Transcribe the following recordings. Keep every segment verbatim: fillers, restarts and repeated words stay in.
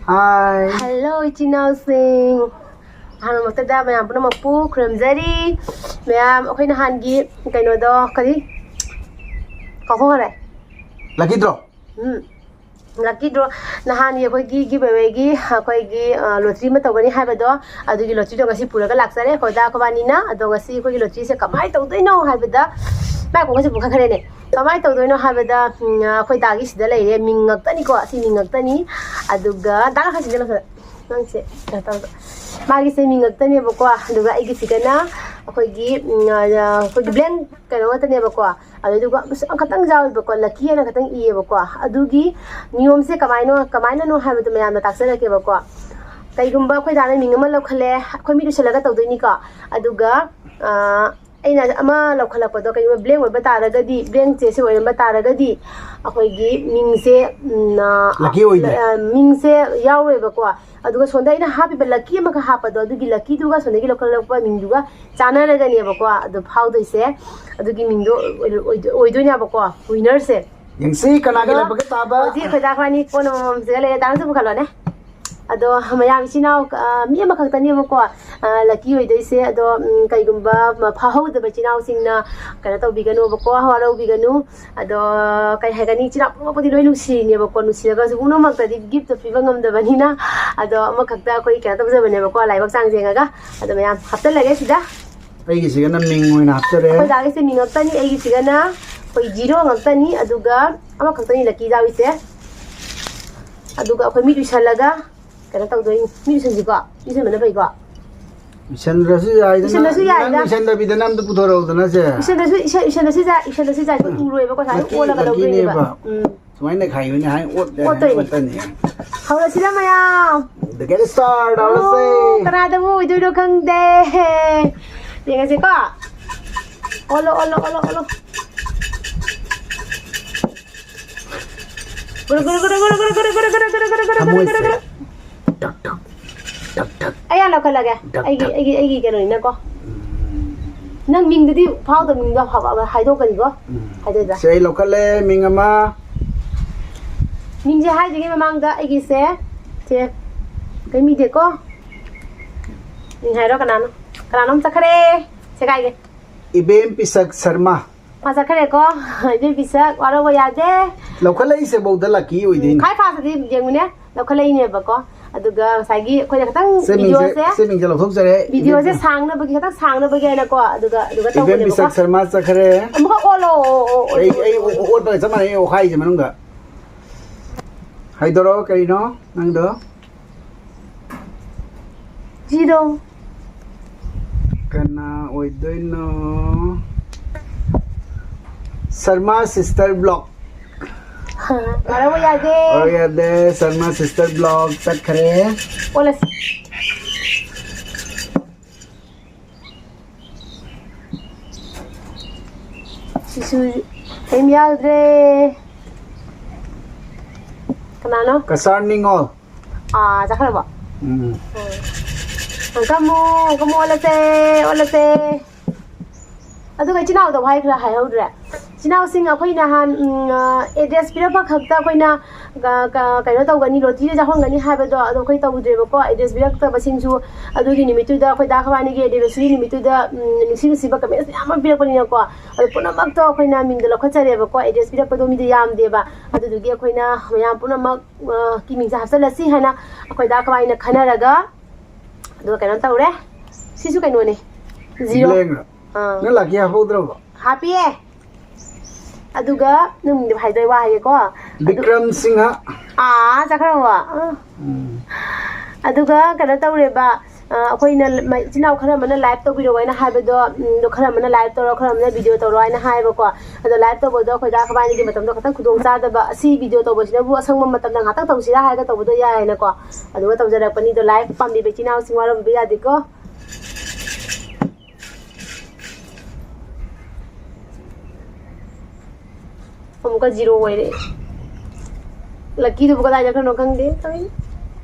ꯍꯥꯏ꯫ Hello ꯏꯆꯤꯟ ꯏꯅꯥꯎꯁꯤꯡ, ꯑꯍꯥꯟꯕꯃꯛꯇꯗ ꯃꯌꯥꯝ ꯄꯨꯝꯅꯃꯛꯄꯨ ꯈꯨꯔꯨꯝꯖꯔꯤ꯫ ꯃꯌꯥꯝ ꯑꯩꯈꯣꯏ ꯅꯍꯥꯟꯒꯤ ꯀꯩꯅꯣꯗꯣ ꯀꯔꯤ ꯀꯥꯎꯊꯣꯛꯈ꯭ꯔꯦ꯫ ꯂꯛꯀꯤ ꯗ꯭ꯔꯣ꯫ ꯎꯝ, ꯂꯛꯀꯤ ꯗ꯭ꯔꯣ꯫ ꯅꯍꯥꯟꯒꯤ ꯑꯩꯈꯣꯏꯒꯤ ꯒꯤꯐ ꯑꯦꯋꯦꯒꯤ ꯑꯩꯈꯣꯏꯒꯤ ꯂꯣꯇ꯭ꯔꯤ ꯑꯃ ꯇꯧꯒꯅꯤ ꯍꯥꯏꯕꯗꯣ, ꯑꯗꯨꯒꯤ ꯂꯣꯇ꯭ꯔꯤꯗꯣ ꯉꯁꯤ ꯄꯨꯔꯒ ꯂꯥꯛꯆꯔꯦ ꯑꯩꯈꯣꯏꯗ ꯑꯩꯈꯣꯏꯕꯥꯅꯤꯅ꯫ ꯑꯗꯣ ꯉꯁꯤ ꯑꯩꯈꯣꯏꯒꯤ ꯂꯣꯇ꯭ꯔꯤꯁꯦ ꯀꯃꯥꯏꯅ ꯇꯧꯗꯣꯏꯅꯣ ꯍꯥꯏꯕꯗ, ꯃꯥꯏ ꯀꯣꯡꯒꯁꯦ ꯄꯨꯈꯠꯈ꯭ꯔꯦꯅꯦ꯫ ꯀꯃꯥꯏꯅ ꯇꯧꯗꯣꯏꯅꯣ ꯍꯥꯏꯕꯗ, ꯎꯝ, ꯑꯩꯈꯣꯏ ꯗꯥꯒꯤ ꯁꯤꯗ ꯂꯩꯔꯦ, ꯃꯤꯡ ꯉꯥꯛꯇꯅꯤꯀꯣ, ꯑꯁꯤ ꯃꯤꯡ ꯉꯥꯛꯇꯅꯤ꯫ ꯑꯗꯨꯒ ꯗꯥ ꯀꯥꯈꯠꯁꯤꯟꯒꯦ ꯂꯥꯎ ꯁꯤꯗ꯫ ꯅꯪꯁꯦ ꯀꯩꯅꯣ ꯇꯧꯔꯒ, ꯃꯥꯒꯤꯁꯦ ꯃꯤꯡ ꯉꯥꯛꯇꯅꯦꯕꯀꯣ꯫ ꯑꯗꯨꯒ ꯑꯩꯒꯤꯁꯤꯒꯅ ꯑꯩꯈꯣꯏꯒꯤ, ꯎꯝ, ꯑ, ꯑꯩꯈꯣꯏꯒꯤ ꯕ꯭ꯂꯦꯡ ꯀꯩꯅꯣ ꯉꯥꯛꯇꯅꯦꯕꯀꯣ꯫ ꯑꯗꯨꯗꯨꯒ ꯑꯁ, ꯈꯇꯪ ꯌꯥꯎꯋꯦꯕꯀꯣ, ꯂꯛꯀꯤ ꯍꯥꯏꯅ ꯈꯇꯪ ꯏꯌꯦꯕꯀꯣ꯫ ꯑꯗꯨꯒꯤ ꯅꯤꯌꯣꯝꯁꯦ ꯀꯃꯥꯏꯅꯣ, ꯀꯃꯥꯏꯅꯅꯣ ꯍꯥꯏꯕꯗꯣ ꯃꯌꯥꯝꯅ ꯇꯥꯛꯆꯔꯛꯀꯦꯕꯀꯣ꯫ ꯀꯩꯒꯨꯝꯕ ꯑꯩꯈꯣꯏ ꯗꯥꯅ ꯃꯤꯡ ꯑꯃ ꯂꯧꯈꯠꯂꯦ, ꯑꯩꯈꯣꯏ ꯃꯤ ꯂꯣꯏꯁꯤꯜꯂꯒ ꯇꯧꯗꯣꯏꯅꯤꯀꯣ꯫ ꯑꯗꯨꯒ, ꯑ, ꯑꯩꯅ ꯑꯃ ꯂꯧꯈꯠꯂꯛꯄꯗꯣ ꯀꯩꯒꯨꯝꯕ ꯕ꯭ꯂꯦꯡ ꯑꯣꯏꯕ ꯇꯥꯔꯒꯗꯤ, ꯕ꯭ꯂꯦꯡ ꯆꯦꯁꯦ ꯑꯣꯏꯔꯝꯕ ꯇꯥꯔꯒꯗꯤ, ꯑꯩꯈꯣꯏꯒꯤ ꯃꯤꯡꯁꯦ, ꯎꯝ, ꯑ, ꯂꯛꯀꯤ ꯑꯣꯏꯗ꯭ꯔꯦ꯫ ꯑ, ꯃꯤꯡꯁꯦ ꯌꯥꯎꯔꯣꯏꯕꯀꯣ꯫ ꯑꯗꯨꯒ ꯁꯣꯝꯗ ꯑꯩꯅ ꯍꯥꯞꯄꯤꯕ ꯂꯛꯀꯤ ꯑꯃꯈꯛ ꯍꯥꯞꯄꯗꯣ, ꯑꯗꯨꯒꯤ ꯂꯛꯀꯤꯗꯨꯒ ꯁꯣꯝꯗꯒꯤ ꯂꯧꯈꯠꯂꯛꯄ ꯃꯤꯡꯗꯨꯒ ꯆꯥꯟꯅꯔꯒꯅꯦꯕꯀꯣ ꯑꯗꯨ ꯐꯥꯎꯗꯣꯏꯁꯦ꯫ ꯑꯗꯨꯒꯤ ꯃꯤꯡꯗꯣ ꯑꯣꯏ-, ꯑꯣꯏ-, ꯑꯣꯏꯗꯣꯏꯅꯦꯕꯀꯣ ꯋꯤꯅꯔꯁꯦ꯫ ꯌꯦꯡꯁꯤ ꯀꯅꯥꯒꯤ ꯑꯗꯣ ꯂꯥꯏꯕꯛ ꯇꯥꯕ꯫ ꯍꯧꯖꯤꯛ ꯑꯩꯈꯣꯏ ꯗꯥ ꯈ꯭ꯋꯥꯏꯅꯤ ꯀꯣꯟ ꯑꯃꯃꯝꯁꯤꯒ ꯂꯩꯔꯦ꯫ ꯗꯥꯟꯁ ꯄꯨꯈꯠꯂꯣꯅꯦ꯫ ꯑꯗꯣ ꯃꯌꯥꯝ ꯏꯆꯤꯟ ꯏꯅꯥꯎ, ꯑ, ꯃꯤ ꯑꯃꯈꯛꯇꯅꯦꯕꯀꯣ, ꯑ, ꯂꯛꯀꯤ ꯑꯣꯏꯗꯣꯏꯁꯦ꯫ ꯑꯗꯣ, ꯎꯝ, ꯀꯩꯒꯨꯝꯕ ꯃ-, ꯐꯥꯍꯧꯗꯕ ꯏꯆꯤꯟ ꯏꯅꯥꯎꯁꯤꯡꯅ ꯀꯩꯅꯣ ꯇꯧꯕꯤꯒꯅꯣꯕꯀꯣ, ꯋꯥꯔꯧꯕꯤꯒꯅꯨ꯫ ꯑꯗꯣ ꯀꯩ ꯍꯥꯏꯒꯅꯤ, ꯏꯆꯤꯟ ꯏꯅꯥꯎ ꯄꯨꯝꯅꯃꯛꯄꯨꯗꯤ ꯂꯣꯏ ꯅꯨꯡꯁꯤꯔꯤꯅꯦꯕꯀꯣ, ꯅꯨꯡꯁꯤꯔꯒꯁꯨ ꯄꯨꯝꯅꯃꯛꯇꯗꯤ ꯒꯤꯐꯇꯣ ꯄꯤꯕ ꯉꯝꯗꯕꯅꯤꯅ꯫ ꯑꯗꯣ ꯑꯃꯈꯛꯇ ꯑꯩꯈꯣꯏ ꯀꯩꯅꯣ ꯇꯧꯖꯕꯅꯦꯕꯀꯣ, ꯂꯥꯏꯕꯛ ꯆꯥꯡ ꯌꯦꯡꯉꯒ꯫ ꯑꯗꯣ ꯃꯌꯥꯝ ꯍꯥꯞꯆꯜꯂꯒꯦ ꯁꯤꯗ꯫ ꯑꯩꯒꯤꯁꯤꯒꯅ ꯃꯤꯡ ꯑꯣꯏꯅ ꯍꯥꯞꯆꯔꯦ꯫ ꯑꯩꯈꯣꯏ ꯗꯥꯒꯤꯁꯦ ꯃꯤꯡ ꯉꯥꯛꯇꯅꯤ, ꯑꯩꯒꯤꯁꯤꯒꯅ ꯑꯩꯈꯣꯏ ꯖꯤꯔꯣ ꯉꯥꯛꯇꯅꯤ, ꯑꯗꯨꯒ ꯑꯃꯈꯛꯇꯅꯤ ꯂꯛꯀꯤ ꯌꯥꯎꯔꯤꯁꯦ꯫ ꯑꯗꯨꯒ ꯑꯩꯈꯣꯏ ꯃꯤꯠ ꯎꯏꯁꯜꯂꯒ ꯀꯩꯅꯣ ꯇꯧꯗꯣꯏꯅꯤ꯫ ꯃꯤꯠ ꯎꯏꯁꯟꯁꯤꯀꯣ? ꯃꯤꯠ ꯎꯏꯁꯟꯕꯅ ꯐꯩꯀꯣ? ꯎꯏꯁꯟꯗ꯭ꯔꯁꯨ ꯌꯥꯏꯗꯅ꯫ ꯎꯏꯁꯟꯗ꯭ꯔꯁꯨ ꯌꯥꯏꯗ꯫ ꯅꯪ ꯎꯏꯁꯟꯗꯕꯤꯗ ꯅꯝꯗ ꯄꯨꯊꯣꯔꯛꯎꯗꯅ ꯁꯦ꯫ ꯎꯏꯁꯜꯂꯁꯨ, ꯏꯁ-, ꯎꯏꯁꯜꯂꯁꯨ ꯌꯥꯏ, ꯎꯏꯁꯜꯂꯁꯨ ꯌꯥꯏ꯫ ꯑꯩꯈꯣꯏ ꯎꯔꯣꯏꯕꯀꯣ, ꯁꯨꯃꯥꯏꯅ ꯂꯛꯀꯤ, ꯑꯣꯜꯂꯒ ꯂꯧꯗꯣꯏꯅꯦꯕ꯫ ꯂꯛꯀꯤꯅꯦꯕ꯫ ꯎꯝ꯫ ꯁꯨꯃꯥꯏꯅ ꯅꯩꯈꯥꯏꯕꯅꯦ ꯍꯥꯏ, ꯑꯣꯠꯂꯦ ꯍꯥꯏ, ꯑꯣꯠꯇꯣꯏꯅꯤ꯫ ꯑꯣꯠꯇꯅꯤ꯫ ꯍꯧꯔꯁꯤꯔ ꯃꯌꯥꯝ? The Get Start, ꯍꯧꯔꯁꯦ꯫ ꯑꯣ, ꯀꯅꯥꯗꯕꯨ ꯑꯣꯏꯗꯣꯏꯅꯣ ꯈꯪꯗꯦ꯫ ꯌꯦꯡꯉꯁꯤꯀꯣ꯫ ꯑꯣꯜꯂꯣ, ꯑꯣꯜꯂꯣ, ꯑꯣꯜꯂꯣ, ꯑꯣꯜꯂꯣ꯫ ꯒꯨꯔꯨ, ꯒꯨꯔꯨ, ꯒꯨꯔꯨ꯫ ꯊꯃꯣꯏꯁꯦ ꯇꯛ, ꯇꯛ, ꯇꯛ, ꯇꯛ꯫ ꯑꯩ ꯍꯥꯟꯅ ꯂꯧꯈꯠꯂꯒꯦ꯫ ꯇꯛ, ꯑꯩꯒꯤ, ꯇꯛ꯫ ꯑꯩꯒꯤ, ꯑꯩꯒꯤ ꯀꯩꯅꯣꯅꯤꯅꯀꯣ꯫ ꯎꯝ꯫ ꯅꯪ ꯃꯤꯡꯗꯨꯗꯤ ꯐꯥꯎꯗꯕ ꯃꯤꯡꯗꯣ ꯍꯥꯏ-, ꯍꯥꯏꯗꯣꯛꯀꯅꯤꯀꯣ꯫ ꯎꯝ꯫ ꯍꯥꯏꯗꯣꯛꯑꯦꯗ꯫ ꯁꯤ ꯑꯩ ꯂꯧꯈꯠꯂꯦ ꯃꯤꯡ ꯑꯃ꯫ ꯃꯤꯡꯁꯦ ꯍꯥꯏꯗ꯭ꯔꯤꯉꯩ ꯃꯃꯥꯡꯗ ꯑꯩꯒꯤꯁꯦ, ꯁꯦ, ꯀꯩ ꯃꯤꯗꯦꯀꯣ? ꯃꯤꯡ ꯍꯥꯏꯔꯣ, ꯀꯅꯥꯅꯣ? ꯀꯅꯥꯅꯣꯝ ꯆꯠꯈ꯭ꯔꯦ꯫ ꯁꯦꯒꯥꯏꯒꯦ꯫ ꯏꯕꯦꯝ ꯄꯤꯁꯛ ꯁꯔꯃ꯫ ꯃꯥ ꯆꯠꯈ꯭ꯔꯦꯀꯣ꯫ ꯏꯕꯦꯝ ꯄꯤꯁꯛ, ꯋꯥꯔꯧꯕ ꯌꯥꯗꯦ꯫ ꯂꯧꯈꯠꯂꯛꯏꯁꯦ ꯐꯧꯗ ꯂꯛꯀꯤ ꯑꯣꯏꯗꯣꯏꯅꯤ꯫ ꯈ꯭ꯋꯥꯏ ꯐꯥꯁꯇꯗꯤ ꯌꯦꯡꯉꯨꯅꯦ, ꯂꯧꯈꯠꯂꯛꯏꯅꯦꯕꯀꯣ꯫ ꯑꯗꯨꯒ ꯉꯁꯥꯏꯒꯤ ꯑꯩꯈꯣꯏꯅ ꯈꯤꯇꯪ ꯁꯦ ꯃꯤꯡꯁꯦ, ꯚꯤꯗꯤꯑꯣꯁꯦ, ꯁꯦ ꯃꯤꯡꯁꯦ ꯂꯧꯊꯣꯛꯆꯔꯦ꯫ ꯚꯤꯗꯤꯑꯣꯁꯦ ꯁꯥꯡꯅꯕꯒꯤ, ꯈꯤꯇꯪ ꯁꯥꯡꯅꯕꯒꯤ ꯍꯥꯏꯅꯀꯣ꯫ ꯑꯗꯨꯒ, ꯑꯗꯨꯒ ꯏꯕꯦꯝ ꯇꯧꯕꯅꯦꯕꯀꯣ꯫ ꯄꯤꯁꯛ ꯁꯔꯃ ꯆꯠꯈ꯭ꯔꯦ꯫ ꯑꯃꯨꯛꯀ ꯑꯣꯜꯂꯣ, ꯑꯣ, ꯑꯣ, ꯑꯣ, ꯑꯩ ꯑꯣ, ꯑꯩ ꯑꯣ, ꯑꯣ꯫ ꯑꯣꯠꯄꯒ ꯆꯞ ꯃꯥꯟꯅꯩ ꯑꯣꯈꯥꯏꯁꯦ ꯃꯅꯨꯡꯗ꯫ ꯍꯥꯏꯗꯣꯔꯛꯑꯣ ꯀꯔꯤꯅꯣ ꯅꯪꯗꯣ? ꯖꯤꯗꯣ꯫ ꯀꯅꯥ ꯑꯣꯏꯗꯣꯏꯅꯣ? Sharma sister block. ꯋꯥꯔꯧꯕ ꯌꯥꯗꯦ꯫ ꯑꯣꯏ ꯌꯥꯗꯦ, ꯁꯔꯃ ꯁꯤꯁꯇꯔ ꯕ꯭ꯂꯣꯛ ꯆꯠꯈ꯭ꯔꯦ꯫ ꯑꯣꯜꯂꯁꯤ꯫ ꯁꯤꯁꯨ ꯀꯩꯝ ꯌꯥꯎꯗ꯭ꯔꯦ꯫ ꯀꯅꯥꯅꯣ? ꯀꯁꯥꯔ ꯅꯤꯉꯣꯜ꯫ ꯑꯥ, ꯆꯠꯈ꯭ꯔꯕꯣ? ꯎꯝ꯫ ꯑꯪꯀ ꯑꯃꯨꯛ, ꯑꯪꯀ ꯑꯃꯨꯛ ꯑꯣꯜꯂꯁꯦ, ꯑꯣꯜꯂꯁꯦ꯫ ꯑꯗꯨꯒ ꯏꯆꯤꯟ ꯏꯅꯥꯎꯗꯕꯨ ꯍꯥꯏ ꯈꯔ ꯍꯥꯏꯍꯧꯗ꯭ꯔꯦ꯫ ꯏꯆꯤꯟ ꯏꯅꯥꯎꯁꯤꯡ ꯑꯩꯈꯣꯏ ꯅꯍꯥꯟ, ꯎꯝ, ꯑ, ꯑꯦꯗ꯭ꯔꯦꯁ ꯄꯤꯔꯛꯄ ꯈꯛꯇ ꯑꯩꯈꯣꯏꯅ ꯀ-, ꯀ-, ꯀꯩꯅꯣ ꯇꯧꯒꯅꯤ, ꯂꯣꯇ꯭ꯔꯤꯗ ꯌꯥꯎꯍꯟꯒꯅꯤ ꯍꯥꯏꯕꯗꯣ, ꯑꯗꯣ ꯑꯩꯈꯣꯏ ꯇꯧꯗ꯭ꯔꯦꯕꯀꯣ꯫ ꯑꯦꯗ꯭ꯔꯦꯁ ꯄꯤꯔꯛꯇꯕꯁꯤꯡꯁꯨ ꯑꯗꯨꯒꯤ ꯅꯨꯃꯤꯠꯇꯨꯗ ꯑꯩꯈꯣꯏ ꯗꯥ ꯈꯋꯥꯅꯤꯒꯤ ꯑꯦꯅꯤꯚꯔꯁꯔꯤ ꯅꯨꯃꯤꯠꯇꯨꯗ, ꯎꯝ, ꯅꯤꯡꯁꯤꯡ ꯅꯨꯡꯁꯤꯕ ꯀꯃꯦꯟꯁ ꯃꯌꯥꯝ ꯑꯃ ꯄꯤꯔꯛꯄꯅꯤꯅꯀꯣ꯫ ꯑꯗꯨ ꯄꯨꯝꯅꯃꯛꯇꯣ ꯑꯩꯈꯣꯏꯅ ꯃꯤꯡꯗꯣ ꯂꯧꯈꯠꯆꯔꯦꯕꯀꯣ꯫ ꯑꯦꯗ꯭ꯔꯦꯁ ꯄꯤꯔꯛꯄꯗꯣ ꯃꯤꯗꯣ ꯌꯥꯝꯗꯦꯕ꯫ ꯑꯗꯨꯗꯨꯒꯤ ꯑꯩꯈꯣꯏꯅ ꯃꯌꯥꯝ ꯄꯨꯝꯅꯃꯛ, ꯑ, ꯀꯤ ꯃꯤꯡꯁꯦ ꯍꯥꯞꯆꯤꯜꯂꯁꯤ ꯍꯥꯏꯅ ꯑꯩꯈꯣꯏ ꯗꯥ ꯈꯋꯥꯅꯤꯅ ꯈꯟꯅꯔꯒ ꯑꯗꯨꯒ ꯀꯩꯅꯣ ꯇꯧꯔꯦ꯫ ꯁꯤꯁꯨ ꯀꯩꯅꯣꯅꯦ꯫ ꯖꯤꯔꯣ꯫ ꯕ꯭ꯂꯦꯡꯔꯣ? ꯑꯥ꯫ ꯅꯪ ꯂꯛꯀꯤ ꯍꯥꯞꯍꯧꯗ꯭ꯔꯕꯣ? ꯍꯥꯞꯄꯤꯌꯦ꯫ ꯑꯗꯨꯒ ꯅꯪ ꯃꯤꯡꯗꯣ ꯍꯥꯏꯗꯣꯏ ꯋꯥ ꯍꯥꯏꯒꯦꯀꯣ꯫ ꯑꯗꯨ ꯕꯤꯀ꯭ꯔꯝ ꯁꯤꯡꯍ꯫ ꯑꯥ, ꯆꯠꯈ꯭ꯔꯕꯣ? ꯑꯥ꯫ ꯎꯝ꯫ ꯑꯗꯨꯒ ꯀꯩꯅꯣ ꯇꯧꯔꯦꯕ, ꯑ, ꯑꯩꯈꯣꯏꯅ ꯃ-, ꯏꯆꯤꯟ ꯏꯅꯥꯎ ꯈꯔ ꯑꯃꯅ ꯂꯥꯏꯚ ꯇꯧꯕꯤꯔꯛꯑꯣ ꯍꯥꯏꯅ ꯍꯥꯏꯕꯗꯣ, ꯎꯝ, ꯑꯗꯣ ꯈꯔ ꯑꯃꯅ ꯂꯥꯏꯚ ꯇꯧꯔꯣ, ꯈꯔ ꯑꯃꯅ ꯚꯤꯗꯤꯑꯣ ꯇꯧꯔꯣ ꯍꯥꯏꯅ ꯍꯥꯏꯌꯦꯕꯀꯣ꯫ ꯑꯗꯣ ꯂꯥꯏꯚ ꯇꯧꯕꯗꯣ ꯑꯩꯈꯣꯏ ꯗꯥ ꯈꯕꯥꯅꯤꯒꯤ ꯃꯇꯝꯗꯣ ꯈꯤꯇꯪ ꯈꯨꯗꯣꯡ ꯆꯥꯗꯕ, ꯑꯁꯤ ꯚꯤꯗꯤꯑꯣ ꯇꯧꯕꯁꯤꯅꯕꯨ ꯑꯁꯪꯕ ꯃꯇꯝꯗ ꯉꯥꯛꯇꯪ ꯇꯧꯁꯤꯔꯥ ꯍꯥꯏꯔꯒ ꯇꯧꯕꯗꯣ ꯌꯥꯏ ꯍꯥꯏꯅꯀꯣ꯫ ꯑꯗꯨꯒ ꯇꯧꯖꯔꯛꯄꯅꯤ꯫ ꯑꯗꯣ ꯂꯥꯏꯚ ꯄꯥꯝꯕꯤꯕ ꯏꯆꯤꯟ ꯏꯅꯥꯎꯁꯤꯡ ꯋꯥꯔꯧꯕꯤꯕ ꯌꯥꯗꯦꯀꯣ꯫ ꯑꯃꯨꯛꯀ ꯖꯤꯔꯣ ꯑꯣꯏꯔꯦ꯫ ꯂꯛꯀꯤꯗꯨꯕꯨ ꯀꯗꯥꯏ ꯆꯠꯈ꯭ꯔꯅꯣ ꯈꯪꯗꯦ꯫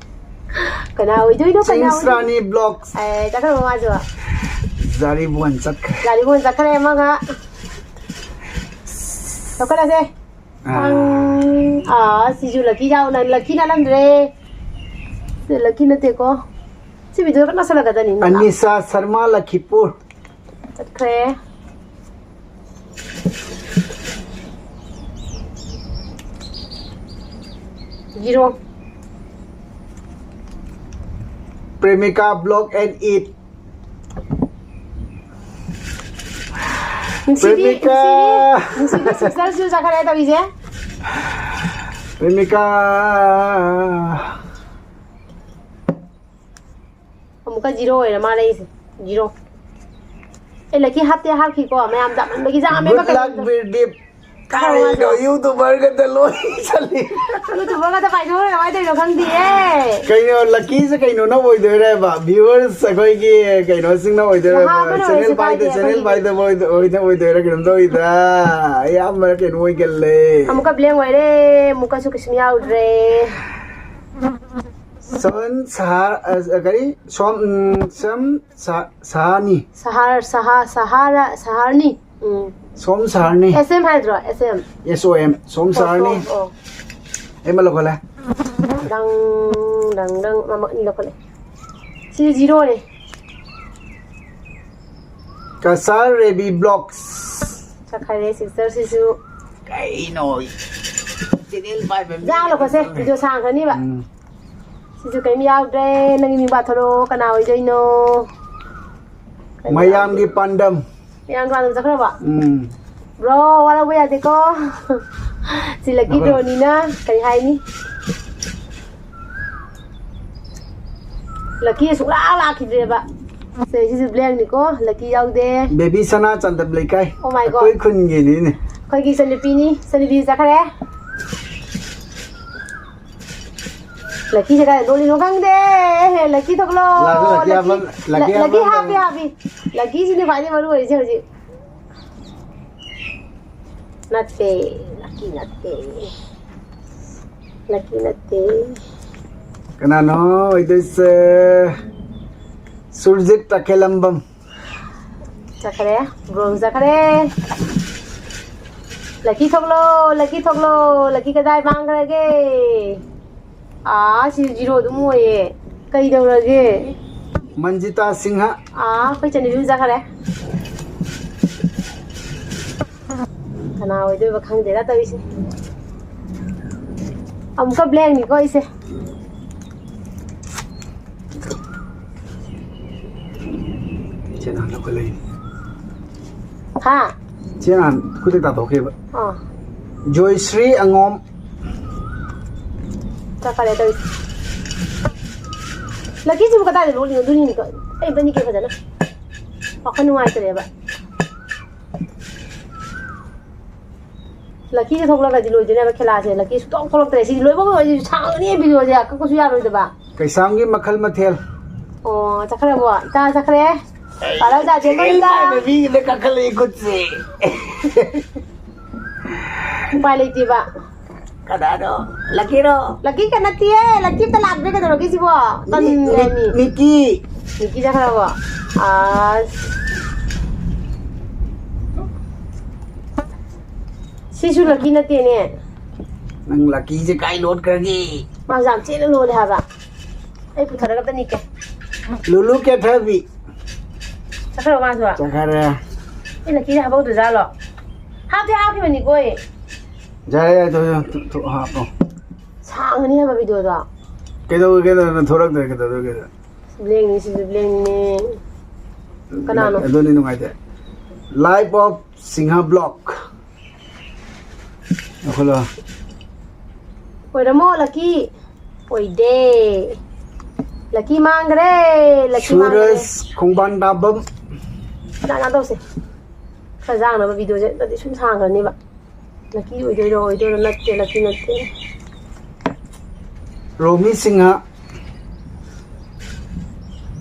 ꯀꯅꯥ ꯑꯣꯏꯗꯣꯏꯅꯣ? ꯀꯅꯥ ꯑꯣꯏꯗꯣꯏꯅꯣ? ꯆꯤꯡꯁ꯭ꯔꯥꯅꯤ ꯕ꯭ꯂꯣꯛꯁ꯫ ꯑꯦ, ꯆꯠꯈ꯭ꯔꯕ ꯃꯥꯁꯨ? ꯖꯥꯔꯤꯕꯣꯟ ꯆꯠꯈ꯭ꯔꯦ꯫ ꯒꯥꯔꯤ ꯐꯣꯟ ꯆꯠꯈ꯭ꯔꯦ ꯑꯃꯒ꯫ ꯂꯧꯈꯠꯂꯁꯦ꯫ ꯑꯥ꯫ ꯄꯪ꯫ ꯑꯥ, ꯁꯤꯁꯨ ꯂꯛꯀꯤ ꯌꯥꯎꯅ, ꯂꯛꯀꯤ ꯅꯠꯂꯝꯗ꯭ꯔꯦ꯫ ꯁꯤ ꯂꯛꯀꯤ ꯅꯠꯇꯦꯀꯣ꯫ ꯁꯤ ꯚꯤꯗꯤꯑꯣ ꯀꯟꯅ ꯁꯥꯟꯅꯒꯗꯕꯅꯤ꯫ ꯑꯅꯤꯁꯥ ꯁꯔꯃ, ꯂꯈꯤꯄꯨꯔ꯫ ꯆꯠꯈ꯭ꯔꯦ꯫ ꯖꯤꯔꯣ꯫ ꯄ꯭ꯔꯦꯃꯤꯀꯥ block and eat꯫ ꯅꯨꯡꯁꯤꯕꯤ, ꯄ꯭ꯔꯦꯃꯤꯀꯥ꯫ ꯅꯨꯡꯁꯤꯕꯤ, ꯅꯨꯡꯁꯤꯕꯤ sisterꯁꯨ ꯆꯠꯈ꯭ꯔꯦ ꯇꯧꯔꯤꯁꯦ꯫ ꯄ꯭ꯔꯦꯃꯤꯀꯥ꯫ ꯑꯃꯨꯛꯀ ꯖꯤꯔꯣ ꯑꯣꯏꯔ ꯃꯥꯜꯂꯦ ꯑꯩꯁꯦ꯫ ꯖꯤꯔꯣ꯫ ꯑꯦ, ꯂꯛꯀꯤ ꯍꯥꯞꯇꯦ ꯍꯥꯞꯈꯤꯀꯣ꯫ ꯃꯌꯥꯝ ꯆꯥꯃꯟꯕꯒꯤ ꯆꯥꯃꯦꯕ Good luck, ꯀꯩꯅꯣ꯫ ꯕꯤꯔꯗꯤꯞ꯫ ꯀꯩꯅꯣ, YouTuberꯒꯗ ꯂꯣꯏ ꯆꯠꯂꯤ꯫ YouTuberꯒꯗ ꯄꯥꯏꯊꯣꯛꯈ꯭ꯔꯦ, ꯀꯃꯥꯏꯅ ꯇꯧꯔꯤꯅꯣ ꯈꯪꯗꯤꯌꯦ꯫ ꯀꯩꯅꯣ, ꯂꯛꯀꯤꯁꯦ ꯀꯩꯅꯣꯅ ꯑꯣꯏꯗꯣꯏꯔꯦꯕ? Viewers ꯑꯩꯈꯣꯏꯒꯤ ꯀꯩꯅꯣꯁꯤꯡꯅ ꯑꯣꯏꯗꯣꯏꯔꯦꯕ? ꯅꯍꯥ ꯑꯃꯅ Channel ꯑꯣꯏꯔꯁꯨ ꯄꯥꯏꯗ, ꯀꯥꯏꯗꯦ channel ꯑꯩꯈꯣꯏꯒꯤ꯫ ꯄꯥꯏꯗꯕ ꯑꯣꯏꯗ-, ꯑꯣꯏꯅ ꯑꯣꯏꯗꯣꯏꯔꯥ ꯀꯩꯅꯣꯝ ꯇꯧꯋꯤꯗ꯫ ꯑꯌꯥꯝꯕꯅ ꯀꯩꯅꯣ ꯑꯣꯏꯒꯜꯂꯦ꯫ ꯑꯃꯨꯛꯀ blank ꯑꯣꯏꯔꯦ, ꯑꯃꯨꯛꯀꯁꯨ ꯀꯩꯁꯨꯝ ꯌꯥꯎꯗ꯭ꯔꯦ꯫ ꯁꯣꯝ ꯁꯍꯥ-, ꯑ, ꯀꯔꯤ? ꯁꯣꯝ, ꯎꯝ, ꯁꯝ ꯁꯥ-, ꯁꯍꯥꯅꯤ꯫ ꯁꯍꯥꯔ, ꯁꯍꯥ-, ꯁꯍꯥꯔ, ꯁꯍꯥꯔꯅꯤ꯫ ꯎꯝ꯫ ꯁꯣꯝ ꯁꯍꯥꯔꯅꯤ꯫ S M ꯍꯥꯏꯗ꯭ꯔꯣ? S M꯫ S O M꯫ ꯁꯣꯝ ꯑꯣ, ꯁꯍꯥꯔꯅꯤ꯫ ꯁꯣꯝ, ꯑꯣ꯫ ꯑꯩ ꯑꯃ ꯂꯧꯈꯠꯂꯦ꯫ ꯗꯪ, ꯗꯪ, ꯗꯪ꯫ ꯑꯃ ꯑꯅꯤ ꯂꯧꯈꯠꯂꯦ꯫ ꯁꯤꯗꯤ ꯖꯤꯔꯣꯅꯦ꯫ ꯀꯁꯥꯔ ꯔꯦꯕꯤ Vlogs꯫ ꯆꯠꯈ꯭ꯔꯦ sisterꯁꯤꯁꯨ꯫ ꯀꯩꯅꯣ? Channel ꯄꯥꯏꯕ ꯃꯤ ꯌꯥ ꯂꯧꯈꯠꯁꯦ꯫ ꯚꯤꯗꯤꯑꯣ ꯁꯥꯡꯈ꯭ꯔꯅꯤꯕ꯫ ꯎꯝ꯫ ꯁꯤꯁꯨ ꯀꯩꯝ ꯌꯥꯎꯗ꯭ꯔꯦ꯫ ꯅꯪꯒꯤ ꯃꯤꯡ ꯄꯥꯊꯣꯔꯛꯑꯣ꯫ ꯀꯅꯥ ꯑꯣꯏꯗꯣꯏꯅꯣ? ꯀꯅꯥ ꯃꯌꯥꯝꯒꯤ ꯑꯣꯏꯗꯣꯏꯅꯣ? ꯄꯥꯟꯗꯝ꯫ ꯃꯌꯥꯝ ꯀꯅꯥꯗ ꯆꯠꯈ꯭ꯔꯕ? ꯎꯝ꯫ Bro, ꯋꯥꯔꯧꯕ ꯌꯥꯗꯦꯀꯣ꯫ ꯁꯤ lucky ꯅꯈꯣꯏ꯫ Drawꯅꯤꯅ ꯀꯔꯤ ꯍꯥꯏꯅꯤ? Lucky ꯁꯨꯡꯂꯥꯛ ꯂꯥꯛꯈꯤꯗ꯭ꯔꯦꯕ꯫ ꯁꯦ, ꯁꯤꯁꯨ blankꯅꯤꯀꯣ, lucky ꯌꯥꯎꯗꯦ꯫ Baby ꯁꯅꯥ, ꯆꯥꯟꯗꯝ ꯂꯩꯀꯥꯏ꯫ Oh my God꯫ ꯑꯩꯈꯣꯏ ꯈꯨꯟꯒꯤꯅꯤꯅꯦ꯫ ꯑꯩꯈꯣꯏꯒꯤ ꯏꯆꯟꯅꯨꯄꯤꯅꯤ, ꯏꯆꯟꯅꯨꯄꯤ ꯆꯠꯈ꯭ꯔꯦ꯫ Luckyꯁꯦ ꯀꯥꯏꯗ ꯂꯣꯠꯂꯤꯅꯣ ꯈꯪꯗꯦ꯫ Lucky ꯊꯣꯛꯂꯛꯑꯣ꯫ ꯂꯥꯛꯑꯣ, lucky lucky꯫ ꯍꯥꯞꯄ-, lucky ꯂ-, lucky ꯍꯥꯞꯄ ꯍꯥꯞꯄꯤ, ꯍꯥꯞꯄꯤ꯫ Luckyꯁꯤꯅꯤ ꯈ꯭ꯋꯥꯏꯗꯒꯤ ꯃꯔꯨ ꯑꯣꯏꯔꯤꯁꯦ ꯍꯧꯖꯤꯛ꯫ ꯅꯠꯇꯦ, lucky ꯅꯠꯇꯦ꯫ Lucky ꯅꯠꯇꯦ꯫ ꯀꯅꯥꯅꯣ ꯑꯣꯏꯗꯣꯏꯁꯦ? ꯁꯨꯔꯖꯤꯠ ꯇꯈꯦꯂꯝꯕꯝ꯫ ꯆꯠꯈ꯭ꯔꯦ, bro ꯆꯠꯈ꯭ꯔꯦ꯫ ꯂꯛꯀꯤ ꯊꯣꯛꯂꯣ, ꯂꯛꯀꯤ ꯊꯣꯛꯂꯣ, ꯂꯛꯀꯤ ꯀꯗꯥꯏ ꯃꯥꯡꯈ꯭ꯔꯒꯦ? ꯑꯥ, ꯁꯤ ꯖꯤꯔꯣ ꯑꯗꯨꯝ ꯑꯣꯏꯌꯦ꯫ ꯀꯩꯗꯧꯔꯒꯦ? ꯃꯟꯖꯤꯇꯥ ꯁꯤꯡꯍ꯫ ꯑꯥ, ꯑꯩꯈꯣꯏ ꯆꯟꯅꯕꯤ ꯑꯃ ꯆꯠꯈ꯭ꯔꯦ꯫ ꯀꯅꯥ ꯑꯣꯏꯗꯣꯏꯕ ꯈꯪꯗꯦꯗ ꯇꯧꯔꯤꯁꯦ꯫ ꯑꯃꯨꯛꯀ ꯕ꯭ꯂꯦꯡꯅꯤꯀꯣ ꯑꯩꯁꯦ꯫ ꯏꯆꯦ ꯅꯍꯥꯟ ꯑꯩꯈꯣꯏ ꯂꯩ꯫ ꯍꯥ? ꯏꯆꯦ ꯅꯍꯥꯟ ꯈꯨꯗꯛ ꯇꯥꯊꯣꯛꯈꯤꯕ꯫ ꯑꯥ꯫ ꯖꯣꯏꯁ꯭ꯔꯤ ꯑꯉꯣꯝ꯫ ꯆꯠꯈ꯭ꯔꯦ ꯇꯧꯔꯤꯁꯦ꯫ ꯂꯛꯀꯤꯁꯤꯕꯨ ꯀꯗꯥꯏꯗ ꯂꯣꯠꯂꯤꯅꯣ? ꯑꯗꯨꯅꯤꯅꯦ꯫ ꯑꯩ ꯑꯝꯇ ꯅꯤꯛꯀꯦ ꯐꯖꯅ꯫ ꯋꯥꯈꯜ ꯅꯨꯡꯉꯥꯏꯇ꯭ꯔꯦꯕ꯫ ꯂꯛꯀꯤꯁꯦ ꯊꯣꯛꯂꯛꯑꯒꯗꯤ ꯂꯣꯏꯗꯣꯏꯅꯦꯕ ꯈꯦꯂꯥꯁꯦ꯫ ꯂꯛꯀꯤ ꯁꯨꯡꯊꯣꯛ ꯊꯣꯛꯂꯛꯇ꯭ꯔꯦ꯫ ꯁꯤꯗꯤ ꯂꯣꯏꯕ ꯑꯣꯏꯔꯗꯤ ꯁꯥꯡꯒꯅꯤ ꯚꯤꯗꯤꯑꯣꯁꯦ꯫ ꯀꯛꯄꯁꯨ ꯌꯥꯔꯣꯏꯗꯕ꯫ ꯀꯩꯁꯥꯝꯒꯤ ꯃꯈꯜ ꯃꯊꯦꯜ꯫ ꯑꯣ, ꯆꯠꯈ꯭ꯔꯕꯣ? ꯏꯇꯥ ꯆꯠꯈ꯭ꯔꯦ꯫ ꯄꯥꯔꯜ ꯆꯥꯖꯦ ꯂꯣꯏ ꯏꯇꯥ꯫ ꯏꯃꯥꯟꯅꯕꯤꯒꯤꯗ ꯀꯥꯈꯠꯂꯛꯏ ꯈꯨꯠꯁꯦ꯫ ꯎꯄꯥꯏ ꯂꯩꯇꯦꯕ꯫ ꯀꯅꯥꯅꯣ? ꯂꯛꯀꯤꯔꯣ? ꯂꯛꯀꯤ ꯀ ꯅꯠꯇꯤꯌꯦ꯫ ꯂꯛꯀꯤ ꯑꯝꯇ ꯂꯥꯛꯇ꯭ꯔꯦ ꯀꯩꯗꯧꯔꯒꯦ ꯁꯤꯕꯣ? ꯃꯤ, ꯇꯟꯗ꯭ꯔꯦ ꯃꯤ, ꯃꯤ꯫ ꯃꯤꯀꯤ꯫ ꯃꯤꯀꯤ ꯆꯠꯈ꯭ꯔꯕꯣ? ꯑꯁ꯫ ꯁꯤꯁꯨ ꯂꯛꯀꯤ ꯅꯠꯇꯦꯅꯦ꯫ ꯅꯪ ꯂꯛꯀꯤꯁꯦ ꯀꯥꯏ ꯂꯣꯠꯈ꯭ꯔꯒꯦ? ꯃꯥꯁꯨ ꯌꯥꯝ ꯊꯤꯅ ꯂꯣꯜꯂꯦ ꯍꯥꯏꯕ꯫ ꯑꯩ ꯄꯨꯊꯔꯒ ꯑꯝꯇ ꯅꯤꯛꯀꯦ꯫ ꯂꯨꯂꯨ ꯀꯦꯊꯕꯤ꯫ ꯆꯠꯈ꯭ꯔꯕ ꯃꯥꯁꯨ? ꯆꯠꯈ꯭ꯔꯦ꯫ ꯑꯦ, ꯂꯛꯀꯤꯁꯦ ꯍꯥꯞꯍꯧꯗꯖꯥꯠꯂꯣ? ꯍꯥꯞꯇꯤ ꯍꯥꯞꯈꯤꯕꯅꯤꯀꯣ ꯑꯩ꯫ ꯌꯥꯔꯦ, ꯌꯥꯔꯦ, ꯊꯣꯛ, ꯊꯣꯛ, ꯊꯣꯛ, ꯍꯥꯞꯄꯣ꯫ ꯁꯥꯡꯉꯅꯤ ꯍꯥꯏꯕ ꯚꯤꯗꯤꯑꯣꯗꯣ꯫ ꯀꯩꯗꯧꯔꯒꯦ? ꯅꯪ ꯊꯣꯛꯂꯛꯇ꯭ꯔꯦ, ꯀꯩꯗꯧꯔꯒꯦ? ꯕ꯭ꯂꯦꯡꯅꯤ, ꯁꯤꯁꯨ ꯕ꯭ꯂꯦꯡꯅꯤ꯫ ꯀꯅꯥꯅꯣ? ꯑꯗꯨꯅꯤ ꯅꯨꯡꯉꯥꯏꯇꯦ꯫ Life of Singh vlog꯫ ꯂꯧꯈꯠꯂꯣ꯫ ꯑꯣꯏꯔꯝꯃꯣ, ꯂꯛꯀꯤ꯫ ꯑꯣꯏꯗꯦ꯫ ꯂꯛꯀꯤ ꯃꯥꯡꯈ꯭ꯔꯦ꯫ ꯂꯛꯀꯤ ꯃꯥꯡꯈ꯭ꯔꯦ꯫ ꯁꯨꯔꯖ ꯈꯣꯡꯕꯥꯟ ꯇꯥꯕꯝ꯫ ꯅꯥ, ꯅꯥ ꯇꯧꯁꯦ꯫ ꯈꯔ ꯌꯥꯡꯅꯕ ꯚꯤꯗꯤꯑꯣꯁꯦ ꯅꯠꯇ꯭ꯔꯗꯤ ꯁꯨꯝ ꯁꯥꯡꯈ꯭ꯔꯅꯦꯕ꯫ ꯂꯛꯀꯤ ꯑꯣꯏꯗꯣꯏꯔꯣ, ꯑꯣꯏꯗꯣꯏꯔꯣ? ꯅꯠꯇꯦ, ꯂꯛꯀꯤ ꯅꯠꯇꯦ꯫ ꯔꯣꯃꯤ ꯁꯤꯡꯍ꯫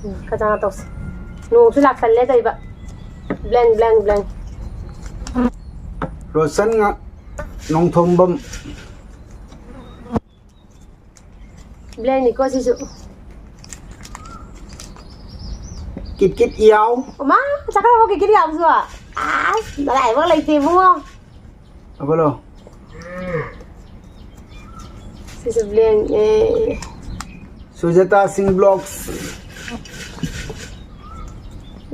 ꯎꯝ, ꯈꯔ ꯆꯪꯉ ꯇꯧꯁꯦ꯫ ꯅꯣꯡꯁꯨ ꯂꯥꯛꯁꯜꯂꯦ ꯇꯧꯏꯕ꯫ ꯕ꯭ꯂꯦꯡ, ꯕ꯭ꯂꯦꯡ, ꯕ꯭ꯂꯦꯡ꯫ ꯔꯣꯁꯟ ꯉ-, ꯅꯣꯡꯊꯣꯝꯕꯝ꯫ ꯕ꯭ꯂꯦꯡꯅꯤꯀꯣ ꯁꯤꯁꯨ꯫ ꯀꯤꯠ ꯀꯤꯠ ꯌꯥꯎ꯫ ꯑꯃ, ꯆꯠꯈ꯭ꯔꯕꯣ ꯀꯤꯠ ꯀꯤꯠ ꯌꯥꯎꯁꯨ? ꯑꯁ, ꯅꯔꯥꯏꯕꯛ ꯂꯩꯇꯦ ꯏꯕꯨꯡꯉꯣ꯫ ꯍꯧꯒꯠꯂꯣ꯫ ꯁꯤꯁꯨ blank ꯅꯦ꯫ ꯁꯨꯖꯥꯇꯥ ꯁꯤꯡ vlogs꯫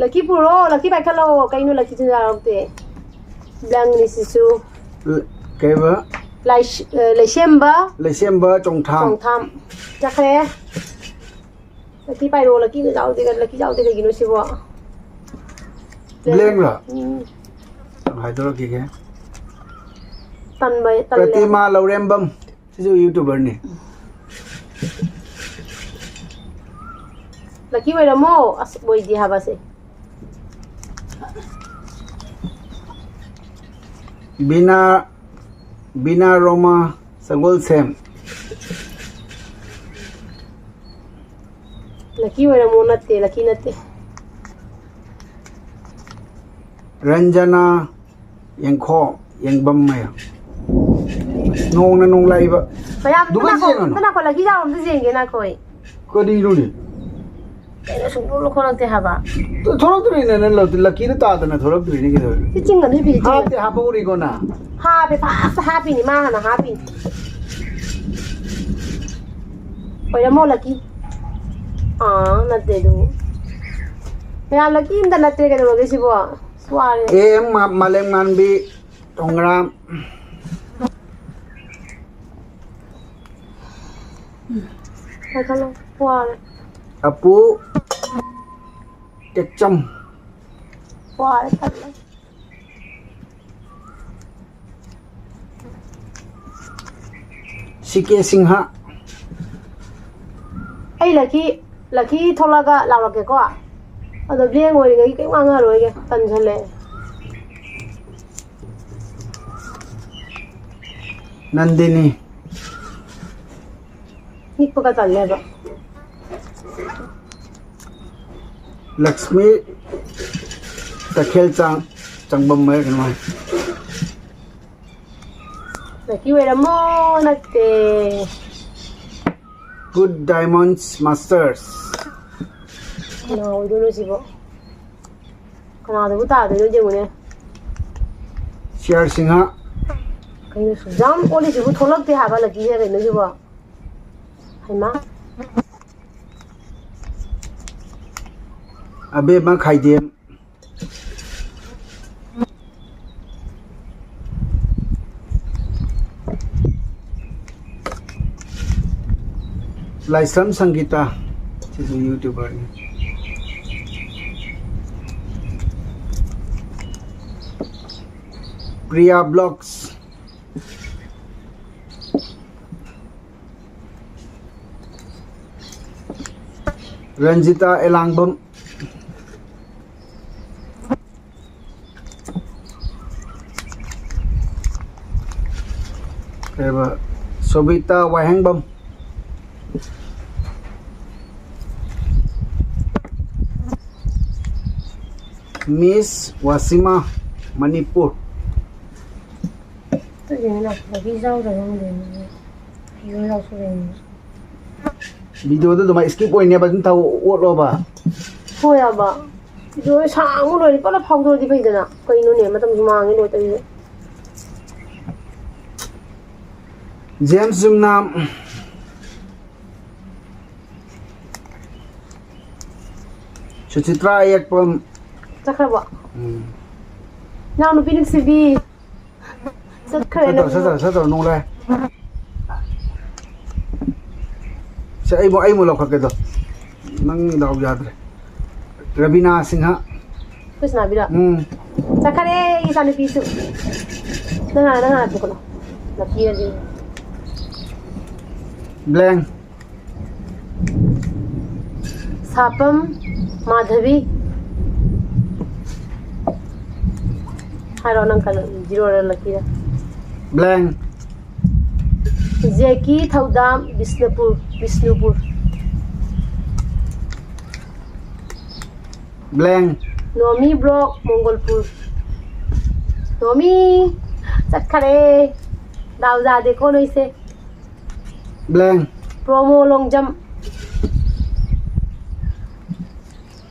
ꯂꯛꯀꯤ ꯄꯨꯔꯣ, ꯂꯛꯀꯤ ꯄꯥꯏꯈꯠꯂꯛꯑꯣ꯫ ꯀꯩꯅꯣ ꯂꯛꯀꯤꯁꯨ ꯌꯥꯎꯔꯛꯇꯦ? Blank ꯅꯤ ꯁꯤꯁꯨ꯫ ꯀꯩꯕ? ꯂꯥꯏꯁ-, ꯑ, ꯂꯩꯁꯦꯝꯕ꯫ ꯂꯩꯁꯦꯝꯕ ꯆꯣꯡꯊꯥꯝ꯫ ꯆꯣꯡꯊꯥꯝ꯫ ꯆꯠꯈ꯭ꯔꯦ꯫ ꯂꯛꯀꯤ ꯄꯥꯏꯔꯣ, ꯂꯛꯀꯤ ꯌꯥꯎꯗꯦ, ꯂꯛꯀꯤ ꯌꯥꯎꯗꯦ ꯀꯩꯒꯤꯅꯣ ꯁꯤꯕꯣ? Blank ꯂꯣ? ꯎꯝ꯫ ꯍꯥꯏꯗꯣꯔꯛꯈꯤꯒꯦ꯫ ꯇꯟꯕ, ꯇꯜꯂꯦ꯫ ꯄ꯭ꯔꯇꯤꯃꯥ ꯂꯧꯔꯦꯝꯕꯝ꯫ ꯁꯤꯁꯨ YouTuber ꯅꯤ꯫ ꯂꯛꯀꯤ ꯑꯣꯏꯔꯝꯃꯣ꯫ ꯑꯁ, ꯑꯣꯏꯗꯦ ꯍꯥꯏꯕ ꯁꯦ꯫ ꯕꯤꯅꯥ, ꯕꯤꯅꯥ ꯔꯣꯃꯥ ꯁꯒꯣꯜꯁꯦꯝ꯫ ꯂꯛꯀꯤ ꯑꯣꯏꯔꯝꯃꯣ꯫ ꯅꯠꯇꯦ, ꯂꯛꯀꯤ ꯅꯠꯇꯦ꯫ ꯔꯟꯖꯅꯥ ꯌꯦꯡꯈꯣ, ꯌꯦꯡꯕꯝ ꯃꯌꯥꯝ꯫ ꯅꯣꯡꯅ ꯅꯣꯡꯂꯛꯏꯕ꯫ ꯃꯌꯥꯝ, ꯑꯗꯨꯃꯥꯏꯅ ꯉꯥꯏꯈꯣ, ꯌꯦꯡꯉꯅꯨ꯫ ꯉꯥꯏꯈꯣ, ꯂꯛꯀꯤ ꯌꯥꯎꯔꯝꯗ ꯌꯦꯡꯒꯦ, ꯉꯥꯏꯈꯣ ꯑꯩ꯫ ꯀꯔꯤꯅꯣꯅꯦ? ꯀꯩꯅꯣ ꯁꯨꯡꯊꯣꯛ ꯊꯣꯛꯂꯛꯇꯦ ꯍꯥꯏꯕ꯫ ꯊꯣꯛꯂꯛꯇ꯭ꯔꯤꯅꯦ, ꯅꯪ ꯂꯛ-, ꯂꯛꯀꯤꯗ ꯇꯥꯗꯅ ꯊꯣꯛꯂꯛꯇ꯭ꯔꯤꯅꯦ ꯀꯩꯗꯧꯔꯒꯦ? ꯁꯤ ꯆꯤꯡꯒꯅꯤ, ꯍꯥꯞꯇꯦ, ꯍꯥꯞꯄꯧꯔꯤꯀꯣ ꯅꯪ? ꯍꯥꯞꯄꯦ, first ꯍꯥꯞꯄꯤꯅꯤ, ꯃꯥ ꯍꯥꯟꯅ ꯍꯥꯞꯄꯤꯅꯤ꯫ ꯑꯣꯏꯔꯝꯃꯣ ꯂꯛꯀꯤ꯫ ꯑꯥ, ꯅꯠꯇꯦ ꯑꯗꯨ꯫ ꯃꯌꯥꯝ ꯂꯛꯀꯤ ꯑꯝꯇ ꯅꯠꯇꯦ ꯀꯩꯗꯧꯔꯒꯦ ꯁꯤꯕꯣ? ꯑꯁ, ꯋꯥꯔꯦ꯫ ꯑꯦ ꯑꯦꯝ ꯃꯥ-, ꯃꯥꯂꯦꯝꯉꯥꯟꯕꯤ ꯇꯣꯡꯒ꯭ꯔꯥꯝ꯫ ꯄꯥꯏꯈꯠꯂꯣ, ꯋꯥꯔꯦ꯫ ꯑꯄꯨ ꯇꯦꯛꯆꯝ꯫ ꯋꯥꯔꯦ, ꯇꯜꯂꯦ꯫ ꯁꯤ ꯀꯦ ꯁꯤꯡꯍ꯫ ꯑꯩ ꯂꯛꯀꯤ, ꯂꯛꯀꯤ ꯊꯣꯛꯂꯛꯑꯒ ꯂꯥꯎꯔꯛꯀꯦꯀꯣ꯫ ꯑꯗꯣ blank ꯑꯣꯏꯔꯤꯉꯩꯒꯤ ꯀꯩꯝ ꯉꯥꯡꯉꯔꯣꯏꯒꯦ, ꯇꯟꯁꯜꯂꯛꯑꯦ꯫ ꯅꯟꯗꯤꯅꯤ꯫ ꯅꯤꯛꯄꯒ ꯇꯜꯂꯦꯕ꯫ ꯂꯛꯁꯃꯤ ꯇꯈꯦꯜ ꯆꯥꯡ, ꯆꯪꯕꯝ ꯍꯥꯏꯕ꯭ꯔꯥ ꯀꯩꯅꯣꯝ ꯍꯥꯏ꯫ ꯂꯛꯀꯤ ꯑꯣꯏꯔꯝꯃꯣ, ꯅꯠꯇꯦ꯫ Good Diamonds Masters꯫ ꯀꯅꯥ ꯑꯣꯏꯗꯣꯏꯅꯣ ꯁꯤꯕꯣ? ꯀꯅꯥꯗꯕꯨ ꯇꯥꯗꯣꯏꯅꯣ ꯌꯦꯡꯉꯨꯅꯦ꯫ C R Singh. ꯖꯥꯝ ꯑꯣꯜꯂꯤꯁꯤꯕꯨ ꯊꯣꯛꯂꯛꯇꯦ ꯍꯥꯏꯕ ꯂꯛꯀꯤꯁꯦ ꯀꯩꯅꯣꯁꯤꯕꯣ? ꯍꯩꯃꯥ꯫ ꯑꯕꯦꯝꯃ ꯈꯥꯏꯗꯦꯝ꯫ ꯂꯥꯏꯁ꯭ꯔꯝ ꯁꯪꯒꯤꯇꯥ, ꯁꯤꯁꯨ YouTuberꯅꯤ꯫ ꯄ꯭ꯔꯤꯌꯥ ꯕ꯭ꯂꯣꯒꯁ꯫ ꯔꯟꯖꯤꯇꯥ ꯑꯦꯂꯥꯡꯕꯝ꯫ ꯀꯩꯕ, ꯁꯣꯕꯤꯇꯥ ꯋꯥꯍꯦꯡꯕꯝ꯫ ꯃꯤꯁ ꯋꯥꯁꯤꯃꯥ, ꯃꯅꯤꯄꯨꯔ꯫ ꯑꯗꯨꯒꯤꯅꯤꯅ ꯂꯛꯀꯤ ꯌꯥꯎꯗ꯭ꯔꯕ ꯈꯪꯗꯦꯅꯦ꯫ ꯑꯩꯁꯨ ꯌꯥꯎꯁꯨ ꯂꯩꯅꯤꯡꯉꯦ꯫ ꯚꯤꯗꯤꯑꯣꯗꯣ ꯑꯗꯨꯃꯥꯏꯅ ꯁ꯭ꯀꯤꯞ ꯑꯣꯏꯅꯦꯕ ꯑꯗꯨꯝ ꯊꯥꯎ ꯑꯣꯠꯂꯣꯕ꯫ ꯍꯣꯏ ꯍꯥꯏꯕ꯫ ꯚꯤꯗꯤꯑꯣ ꯁꯥꯡꯕ ꯂꯣꯏꯔꯦ ꯄꯨꯂꯞ ꯐꯥꯎꯗꯣꯔꯗꯤ ꯐꯩꯗꯅ꯫ ꯀꯩꯅꯣꯅꯦ ꯃꯇꯝꯁꯨ ꯃꯥꯡꯉꯦ ꯂꯣꯏ ꯇꯧꯔꯤꯁꯦ꯫ ꯖꯦꯝꯁ ꯌꯨꯝꯅꯥꯝ꯫ ꯁꯨꯆꯤꯇ꯭ꯔꯥ ꯑꯌꯦꯛꯄꯝ꯫ ꯆꯠꯈ꯭ꯔꯕꯣ? ꯎꯝ꯫ ꯏꯅꯥꯎ ꯅꯨꯄꯤ ꯅꯨꯡꯁꯤꯕꯤ꯫ ꯆꯠꯈ꯭ꯔꯦ ꯁꯠꯇꯧ ꯅꯪ꯫ ꯁꯠꯇꯧ ꯁꯠꯇꯧ ꯅꯣꯡꯂꯥꯏ꯫ ꯁꯦ ꯑꯩꯕꯨ ꯑꯩꯕꯨ ꯂꯧꯈꯠꯀꯦꯗꯣ꯫ ꯅꯪ ꯗꯥꯎ ꯌꯥꯗ꯭ꯔꯦ꯫ ꯔꯕꯤꯅꯥ ꯁꯤꯡꯍ꯫ ꯑꯩꯈꯣꯏ ꯁꯅꯥꯕꯤꯔꯣ? ꯎꯝ꯫ ꯆꯠꯈꯔꯦ ꯏꯆꯥꯅꯨꯄꯤꯁꯨ꯫ ꯅꯪ ꯍꯥꯟꯅ ꯅꯪ ꯍꯥꯟꯅ ꯇꯣꯛꯀꯅꯣ꯫ ꯅꯥꯄꯤ ꯑꯗꯨ꯫ ꯕ꯭ꯂꯦꯡ꯫ ꯁꯥꯄꯝ ꯃꯥꯙꯕꯤ꯫ ꯍꯥꯏꯔꯣ ꯅꯪ ꯀꯩꯅꯣ ꯖꯤꯔꯣꯔ ꯂꯛꯀꯤꯔ? ꯕ꯭ꯂꯦꯡ꯫ ꯖꯦꯀꯤ ꯊꯧꯗꯥꯝ ꯕꯤꯁꯅꯨꯄꯨꯔ ꯕꯤꯁꯅꯨꯄꯨꯔ꯫ ꯕ꯭ꯂꯦꯡ꯫ ꯅꯣꯃꯤ ꯕ꯭ꯂꯣꯛ ꯃꯣꯡꯒꯣꯜꯄꯨꯔ꯫ ꯅꯣꯃꯤ ꯆꯠꯈꯔꯦ꯫ ꯗꯥꯎ ꯌꯥꯗꯦꯀꯣ ꯅꯣꯏꯁꯦ꯫ ꯕ꯭ꯂꯦꯡ꯫ ꯄ꯭ꯔꯣꯃꯣ ꯂꯣꯡꯖꯝ꯫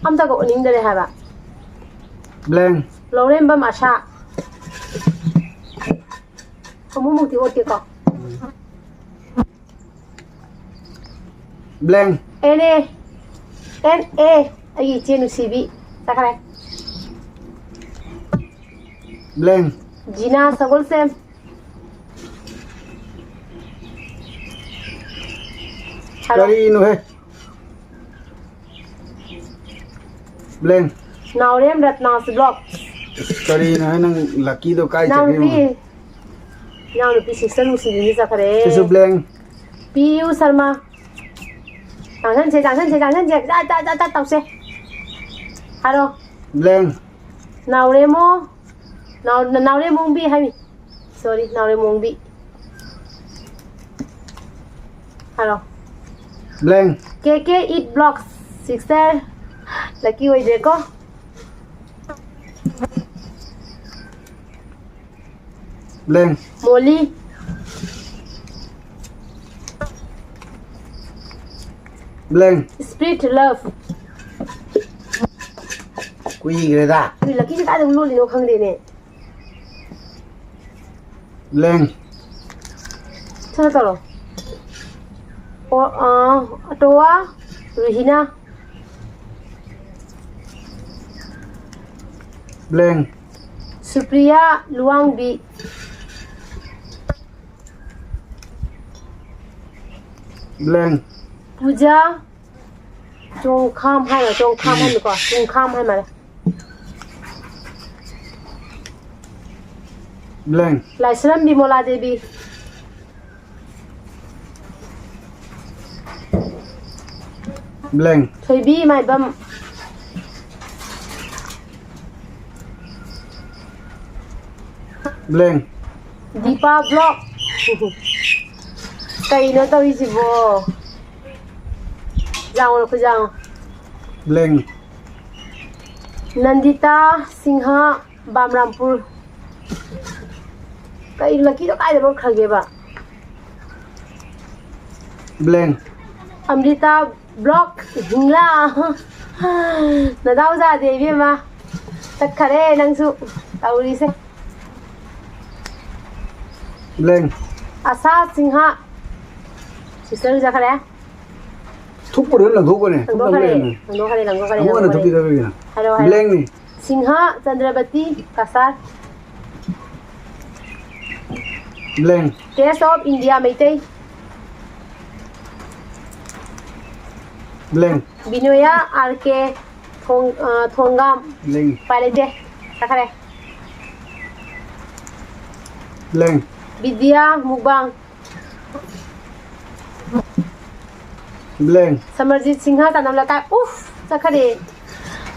ꯑꯝꯇꯒ ꯎꯠꯅꯤꯡꯗꯔꯦ ꯍꯥꯏꯕ꯫ ꯕ꯭ꯂꯦꯡ꯫ ꯂꯧꯔꯦꯝꯕꯝ ꯑꯁꯥ꯫ ꯑꯃꯨꯛꯃꯨꯛꯇꯤ ꯑꯣꯠꯀꯦꯀꯣ꯫ Blank. N A, N A, ꯑꯩꯒꯤ ꯏꯆꯦ ꯅꯨꯡꯁꯤꯕꯤ ꯆꯠꯈ꯭ꯔꯦ꯫ Blank. ꯖꯤꯅꯥ ꯁꯒꯣꯜꯁꯦꯝ꯫ ꯍꯥꯏꯔꯣ꯫ ꯀꯔꯤꯅꯣꯍꯦ? Blank. ꯅꯥꯎꯔꯦꯝ ꯔꯠꯅꯥꯁ ꯕ꯭ꯂꯣꯛ꯫ ꯑꯁ, ꯀꯔꯤꯅꯣ ꯍꯥꯏ ꯅꯪ ꯂꯛꯀꯤꯗꯣ ꯀꯥꯏ ꯆꯠꯈ꯭ꯔꯤꯅꯣ? ꯏꯅꯥꯎꯅꯨꯄꯤ꯫ ꯏꯅꯥꯎꯅꯨꯄꯤ ꯁꯤꯁꯇꯔ ꯅꯨꯡꯁꯤꯕꯤꯅ ꯆꯠꯈ꯭ꯔꯦ꯫ ꯁꯤꯁꯨ blank. ꯄꯤ ꯌꯨ ꯁꯔꯃ꯫ ꯆꯥꯡꯁꯟꯁꯦ, ꯆꯥꯡꯁꯟꯁꯦ, ꯆꯥꯡꯁꯟꯁꯦ꯫ ꯖꯥꯠ, ꯖꯥꯠ, ꯖꯥꯠ, ꯖꯥꯠ ꯇꯧꯁꯦ꯫ ꯍꯥꯏꯔꯣ꯫ Blank. ꯅꯥꯎꯔꯦꯝꯃꯣ-, ꯅꯥꯎ-, ꯅꯥꯎꯔꯦꯝꯃꯣꯡꯕꯤ ꯍꯥꯏꯃꯤ꯫ Sorry, ꯅꯥꯎꯔꯦꯝꯃꯣꯡꯕꯤ꯫ ꯍꯥꯏꯔꯣ꯫ Blank. ꯀꯦ ꯀꯦ ꯏꯠ ꯕ꯭ꯂꯣꯛꯁ, ꯁꯤꯁꯇꯔ꯫ ꯂꯛꯀꯤ ꯑꯣꯏꯗ꯭ꯔꯦꯀꯣ꯫ Blank. ꯃꯣꯂꯤ꯫ Blank. Spirit love. ꯀꯨꯏꯈ꯭ꯔꯦꯗ꯫ ꯀꯨꯏ-, ꯂꯛꯀꯤꯁꯦ ꯀꯥꯏꯗ ꯑꯃꯨꯛ ꯂꯣꯜꯂꯤꯅꯣ ꯈꯪꯗꯦꯅꯦ꯫ Blank. ꯁꯠ ꯁꯠ ꯇꯧꯔꯣ꯫ ꯑꯣ, ꯑꯥ, ꯑꯇꯣꯋꯥ, ꯔꯨꯍꯤꯅꯥ꯫ Blank. ꯁꯨꯄ꯭ꯔꯤꯌꯥ ꯂꯨꯋꯥꯡꯕꯤ꯫ Blank. ꯄꯨꯖꯥ ꯆꯣꯡꯈꯥꯝ ꯍꯥꯏꯔꯣ, ꯆꯣꯡꯈꯥꯝ ꯎꯝ꯫ ꯍꯥꯏꯅꯤꯀꯣ, ꯆꯣꯡꯈꯥꯝ ꯍꯥꯏ ꯃꯥꯜꯂꯦ꯫ Blank. ꯂꯥꯏꯁ꯭ꯔꯝ ꯕꯤꯃꯣꯂꯥ ꯗꯦꯕꯤ꯫ Blank. ꯊꯣꯏꯕꯤ ꯃꯥꯏꯕꯝ꯫ Blank. ꯗꯤꯄꯥ ꯕ꯭ꯂꯣꯛ꯫ ꯀꯩꯅꯣ ꯇꯧꯔꯤꯁꯤꯕꯣ? ꯌꯥꯎꯔꯣ, ꯑꯩꯈꯣꯏ ꯌꯥꯎꯔꯣ꯫ Blank. ꯅꯟꯗꯤꯇꯥ ꯁꯤꯡꯍ, ꯕꯥꯝꯔꯥꯝꯄꯨꯔ꯫ ꯀꯩ ꯂꯛꯀꯤꯗꯣ ꯀꯥꯏꯗ ꯂꯣꯠꯈ꯭ꯔꯒꯦꯕ? Blank. ꯑꯝꯔꯤꯇꯥ ꯕ꯭ꯂꯣꯛ ꯍꯤꯡꯂꯥ꯫ ꯅꯗꯥꯎ ꯌꯥꯗꯦ ꯏꯕꯦꯝꯃ꯫ ꯆꯠꯈꯔꯦ ꯅꯪꯁꯨ꯫ ꯇꯧꯔꯤꯁꯦ꯫ Blank. ꯑꯁꯥ ꯁꯤꯡꯍ꯫ Sister ꯆꯠꯈ꯭ꯔꯦ꯫ ꯊꯨꯞꯄꯗ ꯂꯪꯊꯣꯛꯀꯅꯤ꯫ ꯂꯪꯊꯣꯛꯈ꯭ꯔꯦ꯫ ꯊꯨꯞꯄꯗ ꯂꯪꯊꯣꯛꯈ꯭ꯔꯦ, ꯂꯪꯊꯣꯛꯈ꯭ꯔꯦ, ꯑꯃꯨꯛ ꯍꯟꯅ ꯂꯪꯊꯣꯛꯈ꯭ꯔꯦ꯫ ꯊꯨꯞꯄꯤꯗꯕꯒꯤꯅ꯫ ꯍꯥꯏꯔꯣ, ꯍꯥꯏꯔꯣ꯫ Blankꯅꯤ꯫ ꯁꯤꯡꯍ ꯆꯟꯗ꯭ꯔꯕꯇꯤ ꯀꯁꯥꯔ꯫ Blank꯫ Taste of India Meitei. Blank꯫ Binoya R K ꯊꯣꯡ-, ꯑ, ꯊꯣꯡꯒꯥꯝ꯫ Blank꯫ ꯎꯄꯥꯏ ꯂꯩꯇꯦ꯫ ꯆꯠꯈ꯭ꯔꯦ꯫ Blank꯫ ꯕꯤꯗ꯭ꯌꯥ ꯃꯨꯛꯕꯥꯡ꯫ Blank꯫ ꯁꯃꯔꯖꯤꯠ ꯁꯤꯡꯍ ꯆꯅꯝ ꯂꯇꯥ꯫ ꯎꯐ, ꯆꯠꯈ꯭ꯔꯦ꯫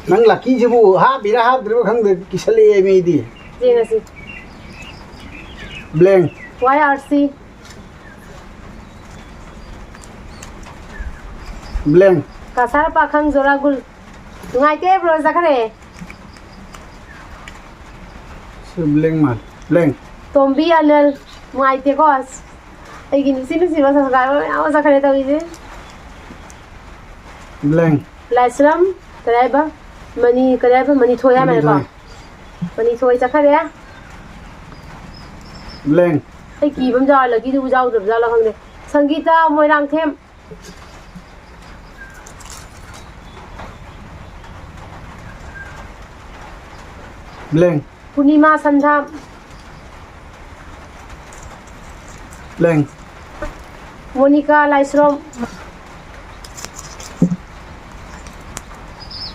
ꯅꯪ ꯂꯛꯀꯤꯁꯤꯕꯨ ꯍꯥꯞꯄꯤꯔꯥ ꯍꯥꯞꯇ꯭ꯔꯤꯕ ꯈꯪꯗꯦ, ꯀꯤꯁꯜꯂꯛꯑꯦ ꯃꯤꯗꯤ꯫ ꯌꯦꯡꯉꯁꯤ꯫ Blank꯫ ꯋꯥꯏ ꯑꯥꯔ ꯁꯤ꯫ Blank꯫ ꯀꯁꯥꯔ ꯄꯥꯈꯪ ꯖꯣꯔꯥꯒꯨꯜ꯫ ꯅꯨꯡꯉꯥꯏꯇꯦ bro, ꯆꯠꯈ꯭ꯔꯦ꯫ ꯁꯤ blank ꯃꯥꯜꯂꯦ꯫ Blank꯫ ꯇꯣꯝꯕꯤ ꯑꯅꯜ꯫ ꯅꯨꯡꯉꯥꯏꯇꯦꯀꯣ꯫ ꯑꯁ, ꯑꯩꯒꯤ ꯅꯨꯡꯁꯤ ꯅꯨꯡꯁꯤꯕ subscriber ꯃꯌꯥꯝ ꯑꯃ ꯆꯠꯈ꯭ꯔꯦ ꯇꯧꯔꯤꯁꯦ꯫ Blank꯫ ꯂꯥꯏꯁ꯭ꯔꯝ ꯀꯔꯤ ꯍꯥꯏꯕ? ꯃꯅꯤ-, ꯀꯔꯤ ꯍꯥꯏꯕ? ꯃꯅꯤꯊꯣꯏ ꯍꯥꯏ ꯃꯥꯜꯂꯦꯀꯣ? ꯃꯅꯤꯊꯣꯏ꯫ ꯃꯅꯤꯊꯣꯏ ꯆꯠꯈ꯭ꯔꯦ꯫ Blank꯫ ꯑꯩ ꯀꯤꯕ ꯑꯃ ꯌꯥꯎꯔꯦ, ꯂꯛꯀꯤꯗꯨꯕꯨ ꯌꯥꯎꯗ꯭ꯔꯕ ꯖꯥꯠꯂ ꯈꯪꯗꯦ꯫ Sangita Moirangthem. Blank꯫ Purnima Sandham. Blank꯫ Monika Laishrom.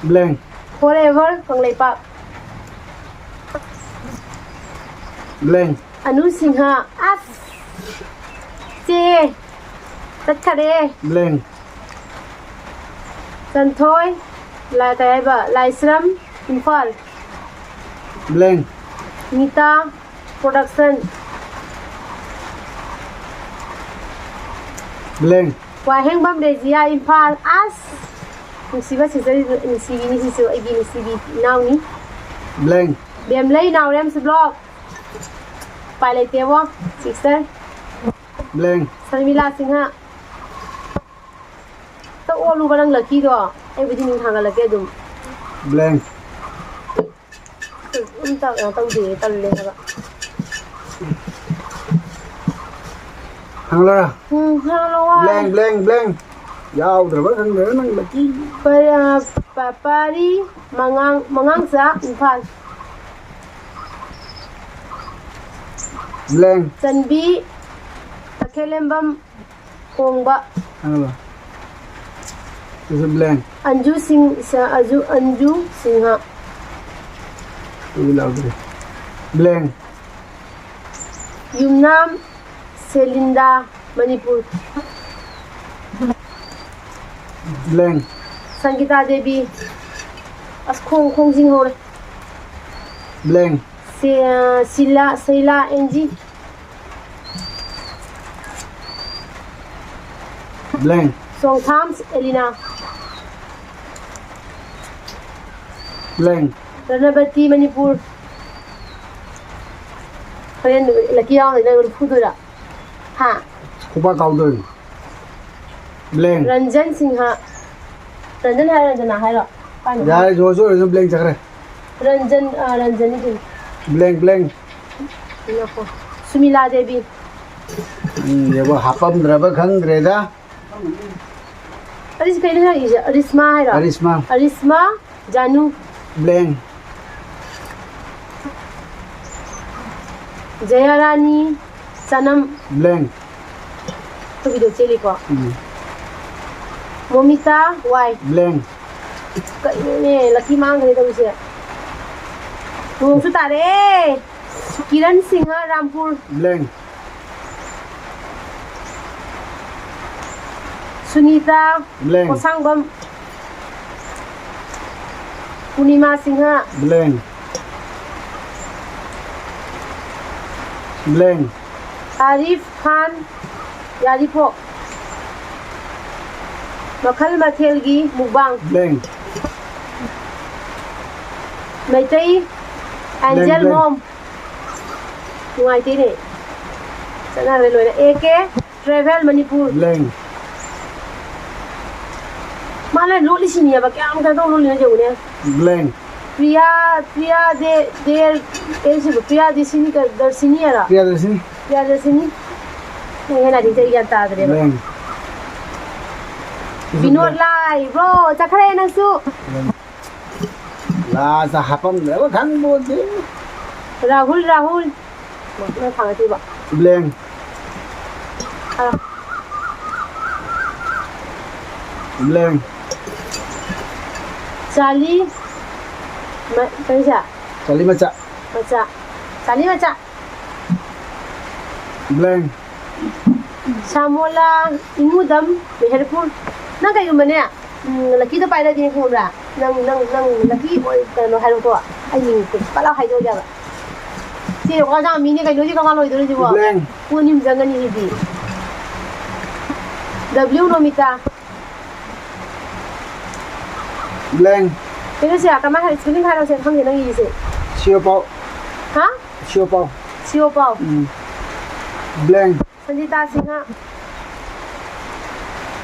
Blank꯫ Forever Kangleipak. Blank꯫ Anu Singh. ꯑꯁ! ꯆꯦ! ꯆꯠꯈꯔꯦ꯫ Blank꯫ ꯆꯟꯊꯣꯏ, ꯂꯥ-, ꯀꯩ ꯍꯥꯏꯕ? ꯂꯥꯏꯁ꯭ꯔꯝ, Imphal. Blank꯫ Nita production꯫ Blank꯫ ꯋꯥꯍꯦꯡꯕꯝ ꯔꯦꯖꯤꯌꯥ, ꯏꯝꯐꯥꯜ꯫ ꯑꯁ! ꯅꯨꯡꯁꯤꯕ sister, ꯅꯨꯡꯁꯤꯕꯤꯅꯤ ꯁꯤꯁꯨ, ꯑꯩꯒꯤ ꯅꯨꯡꯁꯤꯕꯤ ꯏꯅꯥꯎꯅꯤ꯫ Blank꯫ ꯕꯦꯝꯂꯩ ꯅꯥꯎꯔꯦꯝ ꯁꯨꯕ꯭ꯂꯣꯛ꯫ ꯎꯄꯥꯏ ꯂꯩꯇꯦꯕꯣ, sister꯫ Blank꯫ ꯁꯔꯃꯤꯂꯥ ꯁꯤꯡꯍ꯫ ꯑꯝꯇ ꯑꯣꯜꯂꯨꯕ ꯅꯪ ꯂꯛꯀꯤꯗꯣ꯫ ꯑꯩꯕꯨꯗꯤ ꯃꯤꯡ ꯊꯥꯡꯒꯠꯂꯛꯀꯦ ꯑꯗꯨꯝ꯫ Blank꯫ ꯑꯝꯇ ꯀꯩꯅꯣ ꯇꯧꯗꯦ, ꯇꯜꯂꯦ ꯍꯥꯏꯕ꯫ ꯍꯪꯂꯔꯥ? ꯎꯝ, ꯍꯪꯂꯣ, ꯋꯥ꯫ Blank, blank, blank. ꯌꯥꯎꯗ꯭ꯔꯕ ꯈꯪꯗ꯭ꯔꯦ ꯅꯪ ꯂꯛꯀꯤ꯫ ꯄ-, ꯄ-, ꯄꯥꯔꯤ ꯃꯉꯥꯡ-, ꯃꯉꯥꯡꯆꯥ, ꯏꯝꯐꯥꯜ꯫ Blank. ꯆꯟꯕꯤ, ꯇꯈꯦꯜꯂꯦꯝꯕꯝ, ꯀꯣꯡꯕ꯫ ꯍꯪꯂꯣ꯫ ꯁꯤꯁꯨ blank꯫ ꯑꯟꯖꯨ ꯁꯤꯡ-, ꯁ-, ꯑꯖꯨ-, ꯑꯟꯖꯨ ꯁꯤꯡꯍ꯫ ꯁꯤꯁꯨ ꯂꯥꯎꯗ꯭ꯔꯤ꯫ Blank꯫ ꯌꯨꯝꯅꯥꯝ ꯁꯦꯂꯤꯟꯗꯥ, ꯃꯅꯤꯄꯨꯔ꯫ Blank꯫ ꯁꯪꯒꯤꯇꯥ ꯗꯦꯕꯤ꯫ ꯑꯁ, ꯈꯣꯡ, ꯈꯣꯡꯖꯤꯡ ꯍꯧꯔꯦ꯫ Blank꯫ ꯁꯤ-, ꯑ, ꯁꯤꯂꯥ, ꯁꯩꯂꯥ ꯑꯦꯟꯖꯤ꯫ Blank꯫ ꯆꯣꯡꯊꯥꯝ ꯑꯦꯂꯤꯅꯥ꯫ Blank꯫ ꯔꯅꯕꯇꯤ, ꯃꯅꯤꯄꯨꯔ꯫ ꯍꯣꯔꯦꯟ ꯂꯛꯀꯤ ꯌꯥꯎꯔꯗꯤ ꯅꯪ ꯐꯨꯗꯣꯏꯔꯥ? ꯍꯥ? ꯈꯨꯄꯥꯛ ꯀꯥꯎꯗꯣꯏꯅꯤ꯫ Blank꯫ ꯔꯟꯖꯟ ꯁꯤꯡꯍ꯫ ꯔꯟꯖꯟ ꯍꯥꯏꯔꯣ, ꯔꯟꯖꯅꯥ ꯍꯥꯏꯔꯣ? ꯀꯥꯏꯅꯣ? ꯌꯥꯔꯦ, ꯖꯣꯔ ꯖꯣꯔ ꯑꯗꯨꯝ blank ꯆꯠꯈ꯭ꯔꯦ꯫ ꯔꯟꯖꯟ, ꯑ, ꯔꯟꯖꯟ ꯁꯤꯡꯍ꯫ Blank, blank꯫ ꯉꯥꯏꯈꯣ꯫ ꯁꯨꯃꯤꯂꯥ ꯗꯦꯕꯤ꯫ ꯅꯪꯒꯤꯕꯨ ꯍꯥꯞꯄꯝꯗ꯭ꯔꯕ ꯈꯪꯗ꯭ꯔꯦꯗ꯫ ꯑꯔꯤꯁ ꯀꯩꯅꯣ ꯍꯥꯏꯔꯤꯁꯦ? ꯑꯔꯤꯁꯃꯥ ꯍꯥꯏꯔꯣ? ꯑꯔꯤꯁꯃꯥ꯫ ꯑꯔꯤꯁꯃꯥ ꯖꯥꯅꯨ꯫ Blank꯫ ꯖꯌꯥꯔꯥꯅꯤ ꯆꯅꯝ꯫ Blank꯫ ꯑꯩꯈꯣꯏ video ꯆꯦꯜꯂꯤꯀꯣ꯫ ꯎꯝ꯫ ꯃꯣꯃꯤꯇꯥ ꯋꯥꯏ꯫ Blank꯫ ꯀꯩꯅꯣꯅꯦ, ꯂꯛꯀꯤ ꯃꯥꯡꯈ꯭ꯔꯦ ꯇꯧꯔꯤꯁꯦ꯫ ꯅꯣꯡꯁꯨ ꯇꯥꯔꯛꯑꯦ꯫ ꯀꯤꯔꯟ ꯁꯤꯡꯍ, ꯔꯥꯝꯄꯨꯔ꯫ Blank꯫ ꯁꯨꯅꯤꯇꯥ, Blank꯫ ꯄꯣꯁꯥꯡꯕꯝ꯫ ꯄꯨꯔꯅꯤꯃꯥ ꯁꯤꯡꯍ꯫ Blank꯫ Blank꯫ ꯑꯥꯔꯤꯐ ꯈꯥꯟ, ꯌꯥꯔꯤꯄꯣꯛ꯫ ꯃꯈꯜ ꯃꯊꯦꯜꯒꯤ mukbang. Blank꯫ Meitei angel Blank, blank꯫ Mom. ꯅꯨꯡꯉꯥꯏꯇꯦꯅꯦ꯫ ꯆꯠꯅꯈ꯭ꯔꯦ ꯂꯣꯏꯅ꯫ A K travel Manipur. Blank꯫ ꯃꯥꯅ ꯂꯣꯠꯂꯤꯁꯤꯅꯦꯕ, ꯀꯌꯥꯝ ꯀꯩꯅꯣ ꯇꯧ ꯂꯣꯠꯂꯤꯅꯣ ꯌꯦꯡꯉꯨꯅꯦ꯫ Blank꯫ ꯄ꯭ꯔꯤꯌꯥ, ꯄ꯭ꯔꯤꯌꯥ ꯗꯦ, ꯗꯦ, ꯑꯦ ꯁꯤꯕꯨ ꯄ꯭ꯔꯤꯌꯥ ꯗꯦꯁꯤꯅꯤ ꯀ-, ꯗꯔꯁꯤꯅꯤ ꯍꯥꯏꯔꯣ? ꯄ꯭ꯔꯤꯌꯥ ꯗꯔꯁꯤꯅꯤ꯫ ꯄ꯭ꯔꯤꯌꯥ ꯗꯔꯁꯤꯅꯤ꯫ ꯅꯪ ꯍꯦꯟꯅꯗꯤ ꯑꯩ ꯒ꯭ꯌꯥꯟ ꯇꯥꯗ꯭ꯔꯦꯕ꯫ ꯕ꯭ꯂꯦꯡ꯫ ꯕꯤꯅꯣꯗ ꯂꯥꯏ, ꯕ꯭ꯔꯣ, ꯆꯠꯈ꯭ꯔꯦ ꯅꯪꯁꯨ꯫ ꯂꯥꯁꯇ ꯍꯥꯞꯄꯝꯗ꯭ꯔꯕ ꯈꯪꯄꯣꯟꯇꯦ꯫ ꯔꯥꯍꯨꯜ, ꯔꯥꯍꯨꯜ꯫ ꯅꯪ ꯊꯥꯡꯒꯠꯇꯣꯏꯕ꯫ ꯕ꯭ꯂꯦꯡ꯫ ꯑꯥ꯫ ꯕ꯭ꯂꯦꯡ꯫ ꯆꯥꯂꯤ꯫ ꯃ-, ꯀꯔꯤꯁꯦ? ꯆꯥꯂꯤ ꯃꯆꯥ꯫ ꯃꯆꯥ꯫ ꯆꯥꯂꯤ ꯃꯆꯥ꯫ ꯕ꯭ꯂꯦꯡ꯫ ꯁꯥꯃꯣꯂꯥ, ꯏꯉꯨꯗꯝ, ꯃꯦꯍꯔꯄꯨꯔ꯫ ꯅꯪ ꯀꯩꯒꯨꯝꯕꯅꯦ, ꯎꯝ, ꯂꯛꯀꯤꯗꯣ ꯄꯥꯏꯔꯗꯤ ꯈꯪꯕ꯭ꯔꯥ? ꯅꯪ, ꯅꯪ, ꯅꯪ ꯂꯛꯀꯤ ꯑꯣꯏ-, ꯀꯩꯅꯣ ꯍꯥꯏꯔꯣꯀꯣ꯫ ꯑꯩ ꯃꯤꯡ ꯄꯠ ꯂꯥꯎ ꯍꯥꯏꯗꯣꯛꯑꯒꯦꯕ꯫ ꯁꯤ ꯋꯥꯖꯥ ꯃꯤꯅꯦ ꯀꯩꯅꯣ, ꯁꯤ ꯀꯃꯥꯏꯅ ꯂꯣꯏꯗꯣꯏꯅꯣ ꯁꯤꯕꯣ? ꯕ꯭ꯂꯦꯡ꯫ ꯄꯨꯡ ꯑꯅꯤ ꯑꯃꯨꯛ ꯆꯪꯒꯅꯤ ꯁꯤꯗꯤ꯫ ꯗꯕ꯭ꯂꯤꯎ ꯅꯣꯃꯤꯇꯥ꯫ ꯕ꯭ꯂꯦꯡ꯫ ꯀꯩꯅꯣꯁꯦ, ꯀꯃꯥꯏ ꯍꯥꯏ-, spelling ꯍꯥꯏꯔꯣꯁꯦ, ꯈꯪꯗꯦ ꯅꯪ ꯏꯔꯤꯁꯦ꯫ ꯁꯤꯑꯣ ꯄꯥꯎ꯫ ꯍꯥ? ꯁꯤꯑꯣ ꯄꯥꯎ꯫ ꯁꯤꯑꯣ ꯄꯥꯎ꯫ ꯎꯝ꯫ ꯕ꯭ꯂꯦꯡ꯫ ꯁꯟꯖꯤꯇꯥ ꯁꯤꯡꯍ꯫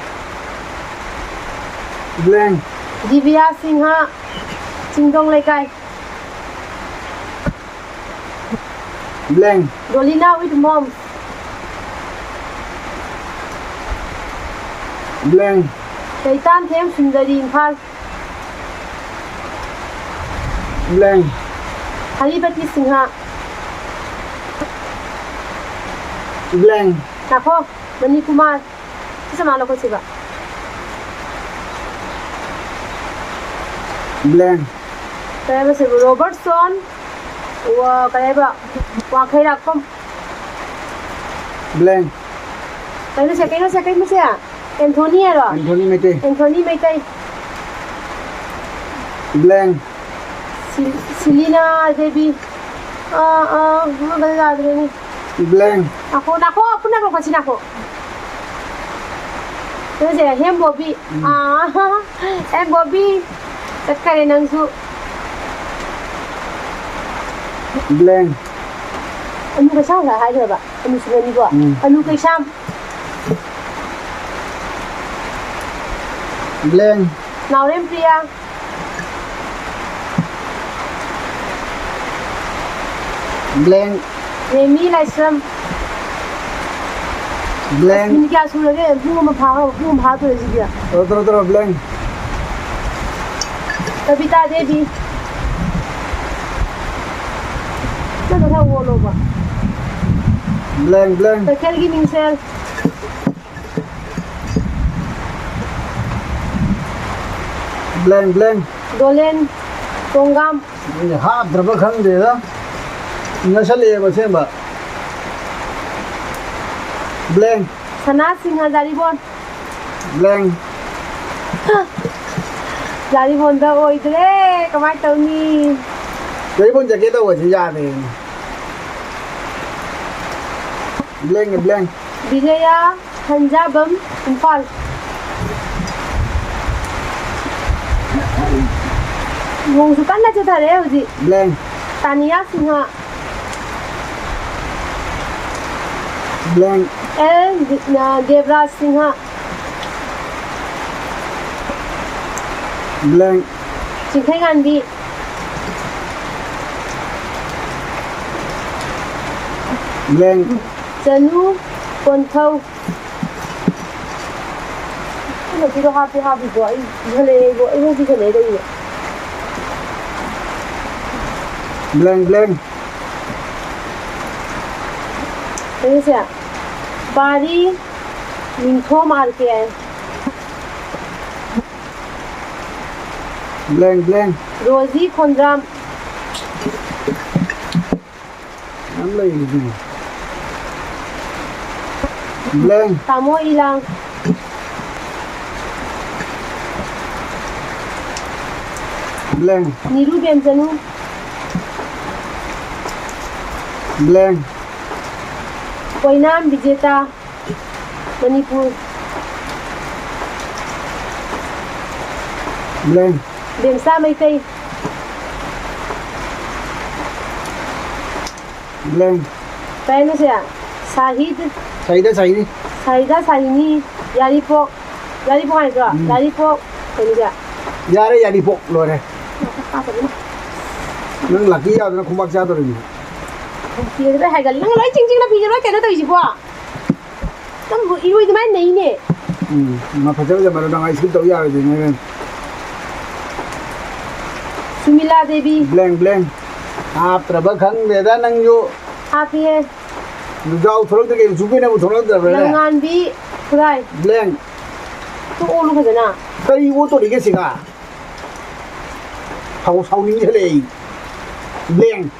ꯕ꯭ꯂꯦꯡ꯫ ꯗꯤꯕꯤꯌꯥ ꯁꯤꯡꯍ, ꯆꯤꯡꯗꯣꯡ ꯂꯩꯀꯥꯏ꯫ ꯕ꯭ꯂꯦꯡ꯫ ꯗꯣꯂꯤꯅꯥ with mom꯫ ꯕ꯭ꯂꯦꯡ꯫ ꯂꯩꯇꯥꯝꯊꯦꯝ ꯁꯨꯟꯗꯔꯤ, ꯏꯝꯐꯥꯜ꯫ ꯕ꯭ꯂꯦꯡ꯫ ꯍꯔꯤꯄꯇꯤ ꯁꯤꯡꯍ꯫ ꯕ꯭ꯂꯦꯡ꯫ ꯉꯥꯏꯈꯣ, ꯃꯅꯤꯀꯨꯃꯥꯔ꯫ ꯁꯤ ꯁꯃꯥ ꯂꯧꯈꯠꯁꯤꯕ꯫ ꯕ꯭ꯂꯦꯡ꯫ ꯀꯩ ꯍꯥꯏꯕ ꯁꯤꯕꯨ? ꯔꯣꯕꯔꯠꯁꯣꯟ, ꯋꯥ-, ꯀꯩ ꯍꯥꯏꯕ? ꯋꯥꯡꯈꯩꯔꯥꯛꯄꯝ꯫ ꯕ꯭ꯂꯦꯡ꯫ ꯀꯩꯅꯣꯁꯦ, ꯀꯩꯅꯣꯁꯦ, ꯀꯩꯅꯣꯁꯦ? ꯑꯦꯟꯊꯣꯅꯤ ꯍꯥꯏꯔꯣ? ꯑꯦꯟꯊꯣꯅꯤ ꯃꯩꯇꯩ꯫ ꯑꯦꯟꯊꯣꯅꯤ ꯃꯩꯇꯩ꯫ ꯕ꯭ꯂꯦꯡ꯫ ꯁꯤ-, ꯁꯤꯂꯤꯅꯥ ꯗꯦꯕꯤ꯫ ꯑꯥ, ꯑꯥ, ꯑꯃꯒ ꯌꯥꯗ꯭ꯔꯦꯅꯦ꯫ ꯕ꯭ꯂꯦꯡ꯫ ꯅꯥꯈꯣ, ꯅꯥꯈꯣ, ꯄꯨꯟꯅ ꯂꯧꯈꯠꯁꯤ, ꯅꯥꯈꯣ꯫ ꯅꯪꯁꯦ ꯍꯦꯝ ꯕꯣꯕꯤ꯫ ꯎꯝ꯫ ꯑꯥ, ꯍꯦꯝ ꯕꯣꯕꯤ꯫ ꯆꯠꯈꯔꯦ ꯅꯪꯁꯨ꯫ ꯕ꯭ꯂꯦꯡ꯫ ꯑꯅꯨ ꯀꯩꯁꯥꯝ ꯉꯁꯥꯏ ꯍꯥꯏꯈ꯭ꯔꯕ? ꯑꯅꯨ ꯁꯤꯡꯍꯅꯤꯀꯣ? ꯎꯝ꯫ ꯑꯅꯨ ꯀꯩꯁꯥꯝ꯫ ꯕ꯭ꯂꯦꯡ꯫ ꯅꯥꯎꯔꯦꯝ ꯄ꯭ꯔꯤꯌꯥ꯫ ꯕ꯭ꯂꯦꯡ꯫ ꯔꯦꯃꯤ ꯂꯥꯏꯁ꯭ꯔꯝ꯫ Blank. ꯃꯤꯅꯤꯠ ꯀꯌꯥ ꯁꯨꯔꯒꯦ? ꯄꯨꯡ ꯑꯃ ꯐꯥ-, ꯄꯨꯡ ꯑꯃ ꯐꯥꯗꯣꯔꯦ ꯁꯤꯗꯤ꯫ ꯇꯧꯔꯣ, ꯇꯧꯔꯣ, ꯇꯧꯔꯣ, blank꯫ ꯀꯕꯤꯇꯥ ꯗꯦꯕꯤ꯫ ꯅꯪꯅ ꯈꯔ ꯑꯣꯜꯂꯣꯕ꯫ Blank, blank꯫ ꯀꯩꯊꯦꯜꯒꯤ ꯃꯤꯡꯁꯦꯜ꯫ Blank, blank꯫ ꯗꯣꯂꯦꯟ ꯇꯣꯡꯒꯥꯝ꯫ ꯃꯣꯏꯅ ꯍꯥꯞꯇ꯭ꯔꯕ ꯈꯪꯗꯦꯗ꯫ ꯅꯛꯁꯜꯂꯛꯑꯦꯕ ꯑꯁꯦꯡꯕ꯫ Blank꯫ ꯁꯅꯥ ꯁꯤꯡꯍ ꯖꯥꯔꯤꯕꯣꯟ꯫ Blank꯫ ꯖꯥꯔꯤꯕꯣꯟꯗ ꯑꯣꯏꯗ꯭ꯔꯦ, ꯀꯃꯥꯏ ꯇꯧꯅꯤ? ꯖꯥꯔꯤꯕꯣꯟ ꯆꯠꯀꯦ ꯇꯧꯕꯁꯤ ꯌꯥꯗꯦꯅꯦ꯫ Blank, blank꯫ ꯕꯤꯖꯌꯥ ꯁꯟꯖꯥꯕꯝ, ꯏꯝꯐꯥꯜ꯫ ꯅꯣꯡꯁꯨ ꯀꯟꯅ ꯆꯨꯊꯔꯛꯑꯦ ꯍꯧꯖꯤꯛ꯫ Blank꯫ Tania Singh. Blank꯫ L Debraj Singh. Blank꯫ Chingkheinganbi. Blank꯫ Chanu Konthou. ꯑꯩꯅ ꯁꯤꯗꯣ ꯍꯥꯞꯇꯤ ꯍꯥꯞꯄꯤꯀꯣ, ꯑꯩ ꯄꯤꯁꯜꯂꯛꯑꯦ, ꯑꯩꯕꯨ, ꯑꯩꯕꯨ ꯄꯤꯁꯜꯂꯛꯑꯦ ꯀꯩꯒꯤꯅꯣ? Blank, blank꯫ ꯑꯩꯁꯦ ꯄꯥꯔꯤ ꯅꯤꯡꯊꯣꯝ ꯑꯥꯔ ꯀꯦ꯫ Blank, blank꯫ ꯔꯣꯖꯤ ꯈꯣꯟꯗ꯭ꯔꯥꯝ꯫ ꯌꯥꯝ ꯂꯩꯔꯤꯗꯨꯗꯤ꯫ Blank꯫ ꯇꯥꯃꯣ ꯏꯂꯥꯡ꯫ Blank꯫ ꯅꯤꯔꯨ ꯕꯦꯝꯆꯅꯨ꯫ Blank꯫ ꯑꯣꯏꯅꯥꯝ ꯕꯤꯖꯦꯇꯥ꯫ ꯃꯅꯤꯄꯨꯔ꯫ Blank꯫ ꯕꯦꯝꯆꯥ ꯃꯩꯇꯩ꯫ Blank꯫ ꯀꯩꯅꯣ ꯁꯦ? ꯁꯥꯍꯤꯗ꯫ ꯁꯥꯍꯤꯗ, ꯁꯥꯍꯤꯅꯤ꯫ ꯁꯥꯍꯤꯗ, ꯁꯥꯍꯤꯅꯤ꯫ ꯌꯥꯔꯤꯄꯣꯛ꯫ ꯌꯥꯔꯤꯄꯣꯛ ꯍꯥꯏꯗ꯭ꯔꯣ? ꯎꯝ꯫ ꯌꯥꯔꯤꯄꯣꯛ꯫ ꯀꯩꯅꯣꯁꯦ? ꯌꯥꯔꯦ, ꯌꯥꯔꯤꯄꯣꯛ꯫ ꯂꯣꯏꯔꯦ꯫ ꯅꯪ ꯂꯛꯀꯤ ꯌꯥꯗꯅ ꯈꯨꯕꯥꯛ ꯆꯥꯗꯧꯔꯤꯅꯤ꯫ ꯐꯤꯁꯦ ꯂꯣꯏ ꯍꯥꯏꯒꯠꯂꯦ꯫ ꯅꯪ ꯂꯣꯏ ꯆꯤꯡ ꯆꯤꯡꯅ ꯐꯤꯁꯦ ꯂꯣꯏ ꯀꯩꯅꯣ ꯇꯧꯔꯤꯁꯤꯕꯣ? ꯅꯪꯕꯨ ꯏꯔꯣꯏ ꯑꯗꯨꯃꯥꯏꯅ ꯅꯩꯅꯦ꯫ ꯎꯝ, ꯃꯥ ꯐꯖ ꯐꯖꯕ ꯅꯪ ꯑꯩ ꯁ꯭ꯀꯤꯞ ꯇꯧ ꯌꯥꯔꯣꯏꯗꯣꯏꯅꯦ, ꯏꯕꯦꯝ꯫ ꯁꯨꯃꯤꯂꯥ ꯗꯦꯕꯤ꯫ ꯕ꯭ꯂꯦꯡ, ꯕ꯭ꯂꯦꯡ꯫ ꯍꯥꯞꯇ꯭ꯔꯕ ꯈꯪꯗꯦꯗ ꯅꯪꯁꯨ꯫ ꯍꯥꯞꯄꯤꯌꯦ꯫ ꯂꯨꯖꯥꯎ ꯊꯣꯛꯂꯛꯇ꯭ꯔꯦ ꯀꯩꯅꯣ? ꯖꯨꯕꯦꯅꯕꯨ ꯊꯣꯛꯂꯛꯇꯕ꯭ꯔꯥꯅꯦ? ꯂꯝꯉꯥꯟꯕꯤ ꯈꯨꯔꯥꯏ꯫ ꯕ꯭ꯂꯦꯡ꯫ ꯇꯨ ꯑꯣꯜꯂꯨ ꯐꯖꯅ꯫ ꯀꯔꯤ ꯑꯣꯠꯇꯣꯔꯤꯒꯦ ꯁꯤꯒ? ꯁꯥꯎ-, ꯁꯥꯎꯅꯤꯡꯁꯜꯂꯛꯑꯦ ꯑꯩ꯫ ꯕ꯭ꯂꯦꯡ꯫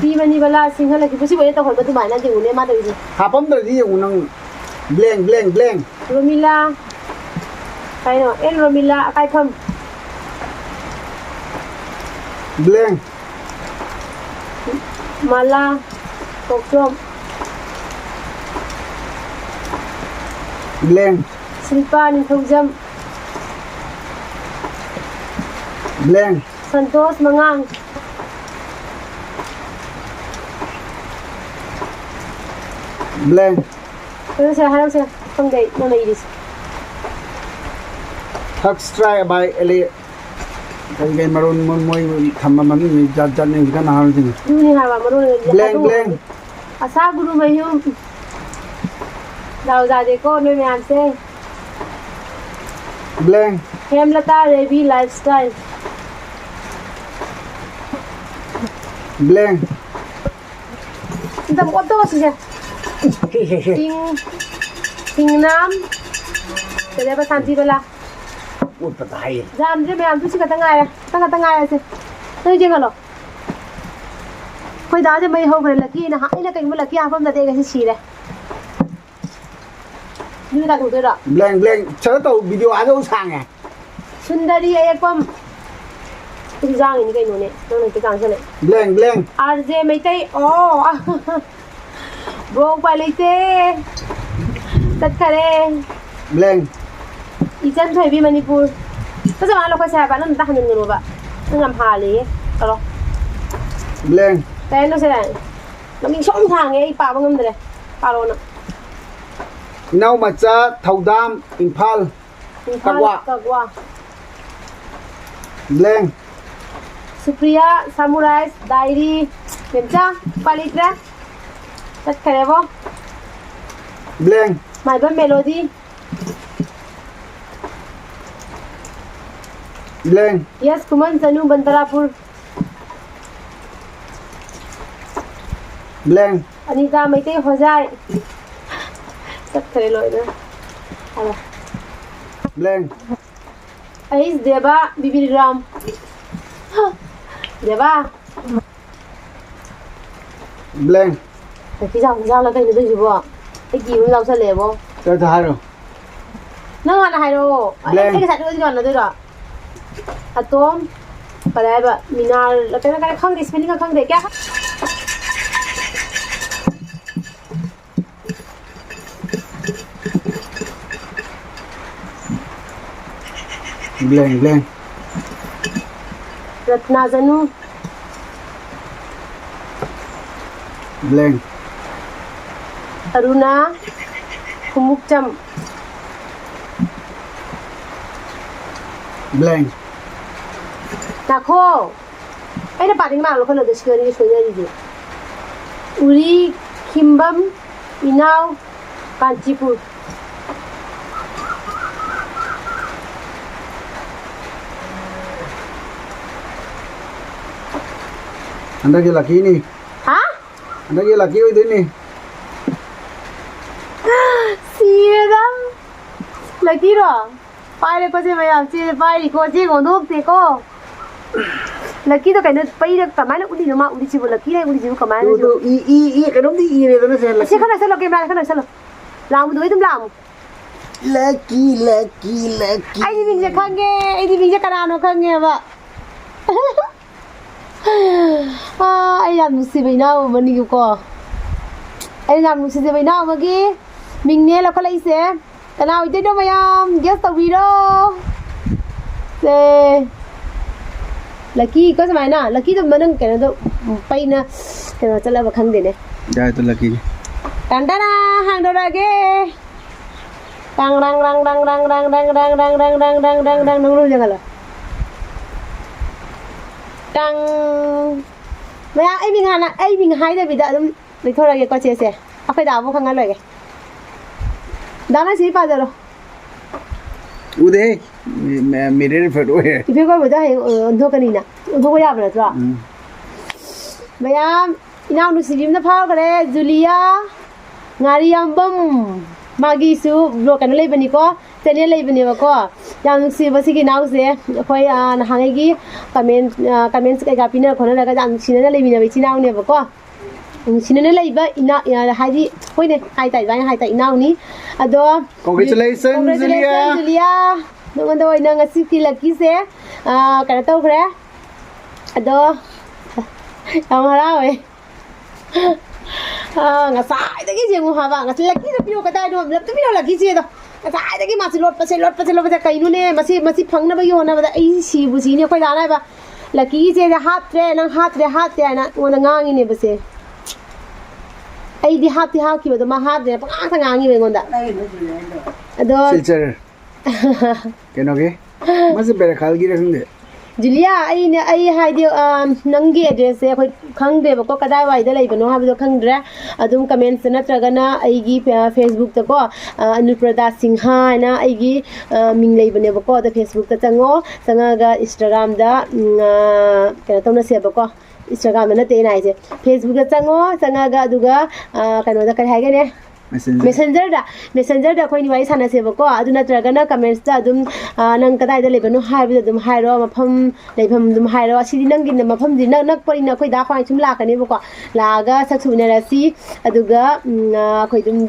ꯄꯤ ꯃꯅꯤꯕꯂꯥ ꯁꯤꯡꯍ ꯂꯛꯈꯤꯕꯁꯤꯕꯨ ꯑꯩꯅ ꯇꯧꯍꯟꯕ ꯑꯗꯨꯃꯥꯏꯅ ꯌꯦꯡꯉꯨꯅꯦ ꯃꯥ ꯇꯧꯔꯤꯁꯦ꯫ ꯍꯥꯄꯝꯗ꯭ꯔꯗꯤ ꯌꯦꯡꯉꯨ ꯅꯪ꯫ ꯕ꯭ꯂꯦꯡ, ꯕ꯭ꯂꯦꯡ, ꯕ꯭ꯂꯦꯡ꯫ ꯔꯣꯃꯤꯂꯥ, ꯀꯩꯅꯣ, ꯑꯦꯟ ꯔꯣꯃꯤꯂꯥ ꯑꯀꯥꯏꯐꯝ꯫ ꯕ꯭ꯂꯦꯡ꯫ ꯃꯥꯂꯥ ꯀꯣꯛꯆꯣꯝ꯫ ꯕ꯭ꯂꯦꯡ꯫ ꯁꯤꯜꯄꯥ ꯅꯤꯡꯊꯧꯖꯝ꯫ ꯕ꯭ꯂꯦꯡ꯫ ꯁꯟꯇꯣꯁ ꯃꯉꯥꯡ꯫ ꯕ꯭ꯂꯦꯡ꯫ ꯀꯩꯅꯣꯁꯦ ꯍꯥꯏꯔꯛꯁꯦ꯫ ꯈꯪꯗꯦ ꯑꯩ ꯅꯪꯅ ꯏꯔꯤꯁꯦ꯫ ꯊꯛꯁ ꯇ꯭ꯔꯥꯏ ꯕꯥꯏ ꯑꯦꯂꯤ꯫ ꯀꯔꯤ ꯀꯔꯤ ꯃꯔꯣꯟ ꯃꯣꯏ, ꯃꯣꯏ ꯊꯝꯕ ꯃꯃꯤꯡ ꯖꯥꯠ ꯖꯥꯠꯅꯤ ꯍꯧꯖꯤꯛꯀꯥꯟ ꯅꯍꯥꯔꯣꯜꯁꯤꯡꯁꯦ꯫ ꯑꯗꯨꯅꯤ ꯍꯥꯏꯕ ꯃꯔꯣꯟ ꯑꯣꯏꯅꯗꯤ ꯕ꯭ꯂꯦꯡ, ꯍꯥꯏꯗꯣꯛꯑꯣ꯫ ꯕ꯭ꯂꯦꯡ꯫ ꯑꯁꯥ ꯒꯨꯔꯨꯃꯌꯨꯝ꯫ ꯗꯥꯎ ꯌꯥꯗꯦꯀꯣ ꯅꯣꯏ ꯃꯌꯥꯝꯁꯦ꯫ ꯕ꯭ꯂꯦꯡ꯫ ꯍꯦꯝꯂꯇꯥ ꯔꯦꯕꯤ ꯂꯥꯏꯐ ꯁ꯭ꯇꯥꯏꯜ꯫ ꯕ꯭ꯂꯦꯡ꯫ ꯑꯝꯇ ꯑꯣꯠꯇꯣꯛꯑꯣ ꯁꯤꯁꯦ꯫ ꯁꯤꯡ-, ꯁꯤꯡꯅꯥꯝ, ꯀꯩꯗꯧꯕ ꯁꯥꯟꯇꯤꯕꯂꯥ꯫ ꯑꯣꯠꯄꯇ ꯍꯥꯏꯌꯦ꯫ ꯌꯥꯝꯗ꯭ꯔꯦ ꯃꯌꯥꯝ, ꯇꯨ ꯁꯤ ꯈꯛꯇ ꯉꯥꯏꯔꯦ꯫ ꯈꯛꯇꯪ ꯈꯛꯇ ꯉꯥꯏꯔꯁꯦ꯫ ꯅꯣꯏ ꯌꯦꯡꯍꯜꯂꯣ꯫ ꯑꯩꯈꯣꯏ ꯗꯥꯁꯦ ꯃꯩ ꯍꯧꯈ꯭ꯔꯦ꯫ ꯂꯛꯀꯤꯅ ꯍꯥ-, ꯑꯩꯅ ꯀꯩꯒꯨꯝꯕ ꯂꯛꯀꯤ ꯍꯥꯞꯄꯝꯗꯗꯤ ꯑꯩ ꯉꯁꯤ ꯁꯤꯔꯦ꯫ ꯅꯣꯏ ꯀꯥꯏ ꯊꯣꯛꯇꯣꯏꯔꯣ? ꯕ꯭ꯂꯦꯡ, ꯕ꯭ꯂꯦꯡ꯫ ꯁꯠ ꯇꯧ, ꯚꯤꯗꯤꯑꯣ ꯑꯥꯗ ꯁꯥꯡꯉꯦ꯫ ꯁꯨꯟꯗꯔꯤ ꯑꯌꯦꯛꯄꯝ꯫ ꯑꯩꯁꯨ ꯆꯥꯡꯉꯤꯅꯤ ꯀꯩꯅꯣꯅꯦ꯫ ꯅꯪꯅ ꯍꯦꯛꯇ ꯆꯥꯡꯁꯜꯂꯦ꯫ Blank, blank. R J Meitei. ꯑꯣ꯫ ꯕ꯭ꯔꯣ, ꯎꯄꯥꯏ ꯂꯩꯇꯦ꯫ ꯆꯠꯈꯔꯦ꯫ ꯕ꯭ꯂꯦꯡ꯫ ꯏꯆꯟ ꯊꯣꯏꯕꯤ ꯃꯅꯤꯄꯨꯔ꯫ ꯐꯖ ꯃꯥꯜꯂꯦ ꯑꯩꯈꯣꯏꯁꯦ ꯍꯥꯏꯕ, ꯅꯪ ꯑꯝꯇ ꯍꯟꯖꯤꯟꯒꯅꯣꯕ꯫ ꯅꯪ ꯌꯥꯝ ꯍꯥꯜꯂꯦꯌꯦ꯫ ꯆꯠꯂꯣ꯫ ꯕ꯭ꯂꯦꯡ꯫ ꯀꯩ ꯍꯥꯏꯅꯣ ꯁꯦ? ꯃꯃꯤꯡ ꯁꯨꯝ ꯁꯥꯡꯉꯦ, ꯑꯩ ꯄꯥꯕ ꯉꯝꯗ꯭ꯔꯦ꯫ ꯄꯥꯔꯣ ꯅꯪ꯫ ꯏꯅꯥꯎ ꯃꯆꯥ ꯊꯧꯗꯥꯝ, ꯏꯝꯐꯥꯜ꯫ ꯏꯝꯐꯥꯜ ꯀꯛꯋꯥ꯫ ꯀꯛꯋꯥ꯫ ꯕ꯭ꯂꯦꯡ꯫ ꯁꯨꯄ꯭ꯔꯤꯌꯥ, ꯁꯥꯃꯨꯔꯥꯏꯁ, ꯗꯥꯏꯔꯤ꯫ ꯃꯦꯝꯆꯥ, ꯎꯄꯥꯏ ꯂꯩꯇ꯭ꯔꯦ꯫ ꯆꯠꯈꯔꯦꯕꯣ꯫ ꯕ꯭ꯂꯦꯡ꯫ ꯃꯥꯏꯕꯝ ꯃꯦꯂꯣꯗꯤ꯫ Blank. ꯌꯦꯁ ꯈꯨꯃꯟ ꯆꯅꯨ ꯕꯟꯇꯔꯥꯄꯨꯔ꯫ Blank. ꯑꯅꯤꯇꯥ ꯃꯩꯇꯩ ꯍꯣꯖꯥꯏ꯫ ꯆꯠꯈ꯭ꯔꯦ ꯂꯣꯏꯅ꯫ ꯍꯥꯏꯔꯣ꯫ Blank. ꯑꯩꯁ ꯗꯦꯕ ꯕꯤꯕꯤꯔꯥꯝ꯫ ꯗꯦꯕ꯫ Blank. ꯅꯨꯄꯤ ꯆꯥꯎ ꯆꯥꯎꯂ ꯀꯩꯅꯣ ꯇꯧꯏꯁꯤꯕꯣ? ꯑꯩ ꯀꯤꯕ ꯑꯃ ꯌꯥꯎꯁꯜꯂꯛꯑꯦꯕꯣ꯫ ꯆꯠ ꯍꯥꯏꯔꯣ꯫ ꯅꯪ ꯍꯥꯟꯅ ꯍꯥꯏꯔꯛꯑꯣ꯫ ꯑꯩ Blank. ꯑꯩ ꯉꯁꯥꯏ ꯑꯗꯨ ꯃꯥꯟꯅꯗꯣꯏꯔꯣ? ꯑꯇꯣꯝ꯫ ꯀꯔꯤ ꯍꯥꯏꯕ? ꯃꯤꯅꯥꯔ ꯀꯩꯅꯣ ꯀꯩꯅꯣ ꯈꯪꯗꯦ, spelling ꯈꯪꯗꯦ꯫ ꯀꯌꯥ? Blank, blank. ꯔꯠꯅꯥꯖꯅꯨ꯫ Blank. ꯑꯔꯨꯅꯥ꯫ ꯈꯨꯃꯨꯛꯆꯝ꯫ Blank. ꯉꯥꯏꯈꯣ꯫ ꯑꯩꯅ ꯄꯥꯗꯤ ꯃꯥ ꯂꯧꯈꯠꯂꯣꯗꯣ, ꯁꯤꯒꯅꯤ ꯁꯣꯏꯅꯔꯤꯁꯦ꯫ ꯎꯔꯤ ꯈꯤꯝꯕꯝ ꯏꯅꯥꯎ ꯀꯥꯟꯆꯤꯄꯨꯔ꯫ ꯍꯟꯗꯛꯀꯤ ꯂꯛꯀꯤꯅꯤ꯫ ꯍꯥ? ꯍꯟꯗꯛꯀꯤ ꯂꯛꯀꯤ ꯑꯣꯏꯗꯣꯏꯅꯤ꯫ ꯁꯤꯔꯦꯗ꯫ ꯂꯛꯀꯤꯔꯣ? ꯄꯥꯏꯔꯦꯀꯣ ꯁꯦ ꯃꯌꯥꯝ, ꯆꯦ ꯄꯥꯏꯔꯤꯀꯣ, ꯆꯦ ꯅꯣꯛꯇꯦꯀꯣ꯫ ꯂꯛꯀꯤꯗꯣ ꯀꯩꯅꯣ ꯄꯩꯔ ꯀꯃꯥꯏꯅ ꯎꯠꯂꯤꯅꯣ ꯃꯥ ꯎꯠꯂꯤꯁꯤꯕꯣ? ꯂꯛꯀꯤ ꯍꯥꯏ ꯎꯠꯂꯤꯁꯤꯕꯨ ꯀꯃꯥꯏꯅ two, ꯎꯠꯂꯤꯅꯣ? Two, E, E, E, ꯀꯩꯅꯣꯝꯗꯤ ꯏꯔꯦꯗꯅ ꯁꯦ, ꯑꯁꯤ ꯈꯔ ꯅꯛꯁꯜꯂꯣ, ꯀꯦꯃꯦꯔꯥꯗ ꯈꯔ ꯅꯛꯁꯜꯂꯣ꯫ ꯂꯥꯡꯕꯗꯣ ꯑꯗꯨꯝ ꯂꯥꯡꯉꯨ꯫ ꯂꯛꯀꯤ, ꯂꯛꯀꯤ, ꯂꯛꯀꯤ꯫ ꯑꯩꯗꯤ ꯃꯤꯡꯁꯦ ꯈꯪꯉꯦ, ꯑꯩꯗꯤ ꯃꯤꯡꯁꯦ ꯀꯅꯥꯅꯣ ꯈꯪꯉꯦꯕ꯫ ꯑꯥ, ꯑꯩ ꯌꯥꯝ ꯅꯨꯡꯁꯤꯕ ꯏꯅꯥꯎ ꯑꯃꯅꯤꯀꯣ꯫ ꯑꯩꯅ ꯌꯥꯝ ꯅꯨꯡꯁꯤꯖꯕ ꯏꯅꯥꯎ ꯑꯃꯒꯤ ꯃꯤꯡꯅꯦ ꯂꯧꯈꯠꯂꯛꯏꯁꯦ꯫ ꯀꯅꯥ ꯑꯣꯏꯗꯣꯏꯅꯣ ꯃꯌꯥꯝ? Guess ꯇꯧꯕꯤꯔꯣ꯫ ꯁꯦ꯫ ꯂꯛꯀꯤ ꯀꯣ ꯁꯨꯃꯥꯏꯅ꯫ ꯂꯛꯀꯤꯗꯣ ꯃꯅꯨꯡ ꯀꯩꯅꯣꯗꯣ ꯄꯩꯅ ꯀꯩꯅꯣ ꯆꯠꯂꯕ ꯈꯪꯗꯦꯅꯦ꯫ ꯌꯥꯏꯗꯣ ꯂꯛꯀꯤꯅꯤ꯫ ꯇꯟ ꯇꯅꯥ! ꯍꯥꯡꯗꯣꯔꯛꯑꯒꯦ꯫ ꯇꯥꯡ ꯔꯥꯡ ꯔꯥꯡ ꯔꯥꯡ ꯔꯥꯡ ꯔꯥꯡ ꯔꯥꯡ ꯔꯥꯡ ꯔꯥꯡ ꯔꯥꯡ ꯔꯥꯡ ꯔꯥꯡ ꯔꯥꯡ ꯔꯥꯡ ꯅꯪ ꯂꯣꯏ ꯌꯦꯡꯍꯜꯂꯣ꯫ ꯇꯥꯡ꯫ ꯃꯌꯥꯝ ꯑꯩ ꯃꯤꯡ ꯍꯥꯟꯅ ꯑꯩ ꯃꯤꯡ ꯍꯥꯏꯗꯕꯤꯗ ꯑꯗꯨꯝ ꯂꯩꯊꯣꯔꯛꯑꯒꯦꯀꯣ ꯆꯦꯁꯦ꯫ ꯑꯩꯈꯣꯏ ꯗꯥꯕꯨ ꯈꯪꯍꯜꯂꯣꯏꯒꯦ꯫ ꯗꯥ ꯅꯪ ꯁꯤ ꯄꯥꯖꯔꯣ꯫ ꯎꯗꯦꯍꯦ꯫ ꯃꯤ-, ꯃꯤ-, ꯃꯤꯔꯔ ꯏꯐꯦꯛ ꯑꯣꯏꯔꯦ꯫ ꯏꯐꯦꯛ ꯑꯣꯏꯕꯗꯣ ꯍꯌꯦꯡ, ꯑ, ꯑꯣꯟꯊꯣꯛꯀꯅꯤꯅ꯫ ꯑꯣꯟꯊꯣꯛꯄ ꯌꯥꯕ ꯅꯠꯇ꯭ꯔꯣ? ꯎꯝ꯫ ꯃꯌꯥꯝ, ꯏꯅꯥꯎ ꯅꯨꯡꯁꯤꯕꯤ ꯑꯃꯅ ꯐꯥꯎꯈ꯭ꯔꯦ, ꯖꯨꯂꯤꯌꯥ ꯉꯥꯔꯤꯌꯥꯝꯕꯝ꯫ ꯃꯥꯒꯤꯁꯨ vlog ꯀꯩꯅꯣ ꯂꯩꯕꯅꯤꯀꯣ, channel ꯂꯩꯕꯅꯦꯕꯀꯣ꯫ ꯌꯥꯝ ꯅꯨꯡꯁꯤꯕ ꯁꯤꯒꯤ ꯏꯅꯥꯎꯁꯦ꯫ ꯑꯩꯈꯣꯏ, ꯑ, ꯅꯍꯥꯟꯉꯩꯒꯤ comment, ꯑ, comments ꯀꯩꯀꯥ ꯄꯤꯅꯔ ꯈꯣꯠꯅꯔꯒ ꯌꯥꯝ ꯅꯨꯡꯁꯤꯅꯅ ꯂꯩꯃꯤꯟꯅꯕ ꯏꯆꯤꯟ ꯏꯅꯥꯎꯅꯦꯕꯀꯣ꯫ ꯅꯨꯡꯁꯤꯅꯅ ꯂꯩꯕ ꯏꯅꯥ-, ꯍꯥꯏꯗꯤ, ꯍꯣꯏꯅꯦ, ꯍꯥꯏ ꯇꯥꯏ, ꯑꯗꯨꯃꯥꯏꯅ ꯍꯥꯏ ꯇꯥꯏ, ꯏꯅꯥꯎꯅꯤ꯫ ꯑꯗꯣ, Congratulations, congratulations, ꯖꯨꯂꯤꯌꯥ꯫ ꯖꯨꯂꯤꯌꯥ꯫ ꯅꯉꯣꯟꯗ ꯑꯣꯏꯅ ꯉꯁꯤꯒꯤ ꯂꯛꯀꯤꯁꯦ, ꯑꯥ, ꯀꯩꯅꯣ ꯇꯧꯈ꯭ꯔꯦ꯫ ꯑꯗꯣ, ꯌꯥꯝ ꯍꯔꯥꯎꯋꯦ꯫ ꯑꯥ, ꯉꯁꯥꯏꯗꯒꯤ ꯌꯦꯡꯉꯨ ꯍꯥꯏꯕ, ꯉꯁꯤ ꯂꯛꯀꯤꯗꯣ ꯄꯤꯔꯛꯑꯣ, ꯀꯗꯥꯏꯅꯣ? ꯑꯝꯇ ꯄꯤꯔꯛꯑꯣ, ꯂꯛꯀꯤꯁꯦꯗꯣ꯫ ꯉꯁꯥꯏꯗꯒꯤ ꯃꯥꯁꯤ ꯂꯣꯠꯄꯁꯦ, ꯂꯣꯠꯄꯁꯦ, ꯂꯣꯠꯄꯁꯦ꯫ ꯀꯩꯅꯣꯅꯦ, ꯃꯁꯤ, ꯃꯁꯤ ꯐꯪꯅꯕꯒꯤ ꯍꯣꯠꯅꯕꯗ ꯑꯩ ꯁꯤꯕꯨ ꯁꯤꯅꯤ꯫ ꯑꯩꯈꯣꯏ ꯗꯥꯅ ꯍꯥꯏꯕ, "ꯂꯛꯀꯤꯒꯤ ꯆꯦꯁꯦ ꯍꯥꯞꯇ꯭ꯔꯦ, ꯅꯪ ꯍꯥꯞꯇ꯭ꯔꯦ, ꯍꯥꯞꯇ꯭ꯔꯦ" ꯍꯥꯏꯅ ꯑꯩꯉꯣꯟꯗ ꯉꯥꯡꯉꯤꯅꯦꯕꯁꯦ꯫ ꯑꯩꯗꯤ ꯍꯥꯞꯇꯤ ꯍꯥꯞꯈꯤꯕꯗꯣ ꯃꯥ ꯍꯥꯞꯇ꯭ꯔꯦꯅ ꯄꯉꯥꯡꯇ ꯉꯥꯡꯉꯤꯕ ꯑꯩꯉꯣꯟꯗ꯫ ꯑꯗꯣ ꯁꯤꯜꯆꯔ꯫ ꯀꯩꯅꯣꯒꯤ? ꯃꯥꯁꯦ ꯕꯦꯔꯥꯈꯥꯜꯒꯤꯔ ꯈꯪꯗꯦ꯫ ꯖꯨꯂꯤꯌꯥ, ꯑꯩꯅ, ꯑꯩ ꯍꯥꯏꯗꯤ, ꯑ, ꯅꯪꯒꯤ address ꯁꯦ ꯑꯩꯈꯣꯏ ꯈꯪꯗꯦꯕꯀꯣ, ꯀꯗꯥꯏꯋꯥꯏꯗ ꯂꯩꯕꯅꯣ ꯍꯥꯏꯕꯗꯣ ꯈꯪꯗ꯭ꯔꯦ꯫ ꯑꯗꯨꯝ comments ꯇ ꯅꯠꯇ꯭ꯔꯒꯅ ꯑꯩꯒꯤ, ꯑ, Facebook ꯇꯀꯣ, ꯑ, ꯑꯅꯨꯄ꯭ꯔꯗꯥ ꯁꯤꯡꯍ ꯍꯥꯏꯅ ꯑꯩꯒꯤ, ꯑ, ꯃꯤꯡ ꯂꯩꯕꯅꯦꯕꯀꯣ꯫ ꯑꯗ Facebook ꯇ ꯆꯪꯉꯣ, ꯆꯪꯉꯒ Instagram ꯗ, ꯎꯝ, ꯑ, ꯀꯩꯅꯣ ꯇꯧꯅꯁꯦꯕꯀꯣ꯫ Instagram ꯗ ꯅꯠꯇꯦ ꯑꯩꯅ ꯍꯥꯏꯁꯦ, Facebook ꯇ ꯆꯪꯉꯣ, ꯆꯪꯉꯒ ꯑꯗꯨꯒ, ꯑ, ꯀꯩꯅꯣꯗ ꯀꯔꯤ ꯍꯥꯏꯒꯅꯤ? Messenger꯫ Messenger ꯗ, Messenger ꯗ ꯑꯩꯈꯣꯏꯅꯤ ꯋꯥꯔꯤ ꯁꯥꯟꯅꯁꯦꯕꯀꯣ꯫ ꯑꯗꯨ ꯅꯠꯇ꯭ꯔꯒꯅ comments ꯇ ꯑꯗꯨꯝ, ꯑ, ꯅꯪ ꯀꯗꯥꯏꯗ ꯂꯩꯕꯅꯣ ꯍꯥꯏꯕꯗꯣ ꯑꯗꯨꯝ ꯍꯥꯏꯔꯣ, ꯃꯐꯝ, ꯂꯩꯐꯝ ꯑꯗꯨꯝ ꯍꯥꯏꯔꯣ꯫ ꯑꯁꯤꯗꯤ ꯅꯪꯒꯤ ꯃꯐꯝꯗꯤ ꯅꯛ-, ꯅꯛꯄꯅꯤꯅ ꯑꯩꯈꯣꯏ ꯗꯥ ꯈ꯭ꯋꯥꯏ ꯁꯨꯝ ꯂꯥꯛꯀꯅꯦꯕꯀꯣ꯫ ꯂꯥꯛꯑꯒ ꯁꯛꯁꯨ ꯎꯅꯔꯁꯤ꯫ ꯑꯗꯨꯒ, ꯎꯝ, ꯑ, ꯑꯩꯈꯣꯏ ꯑꯗꯨꯝ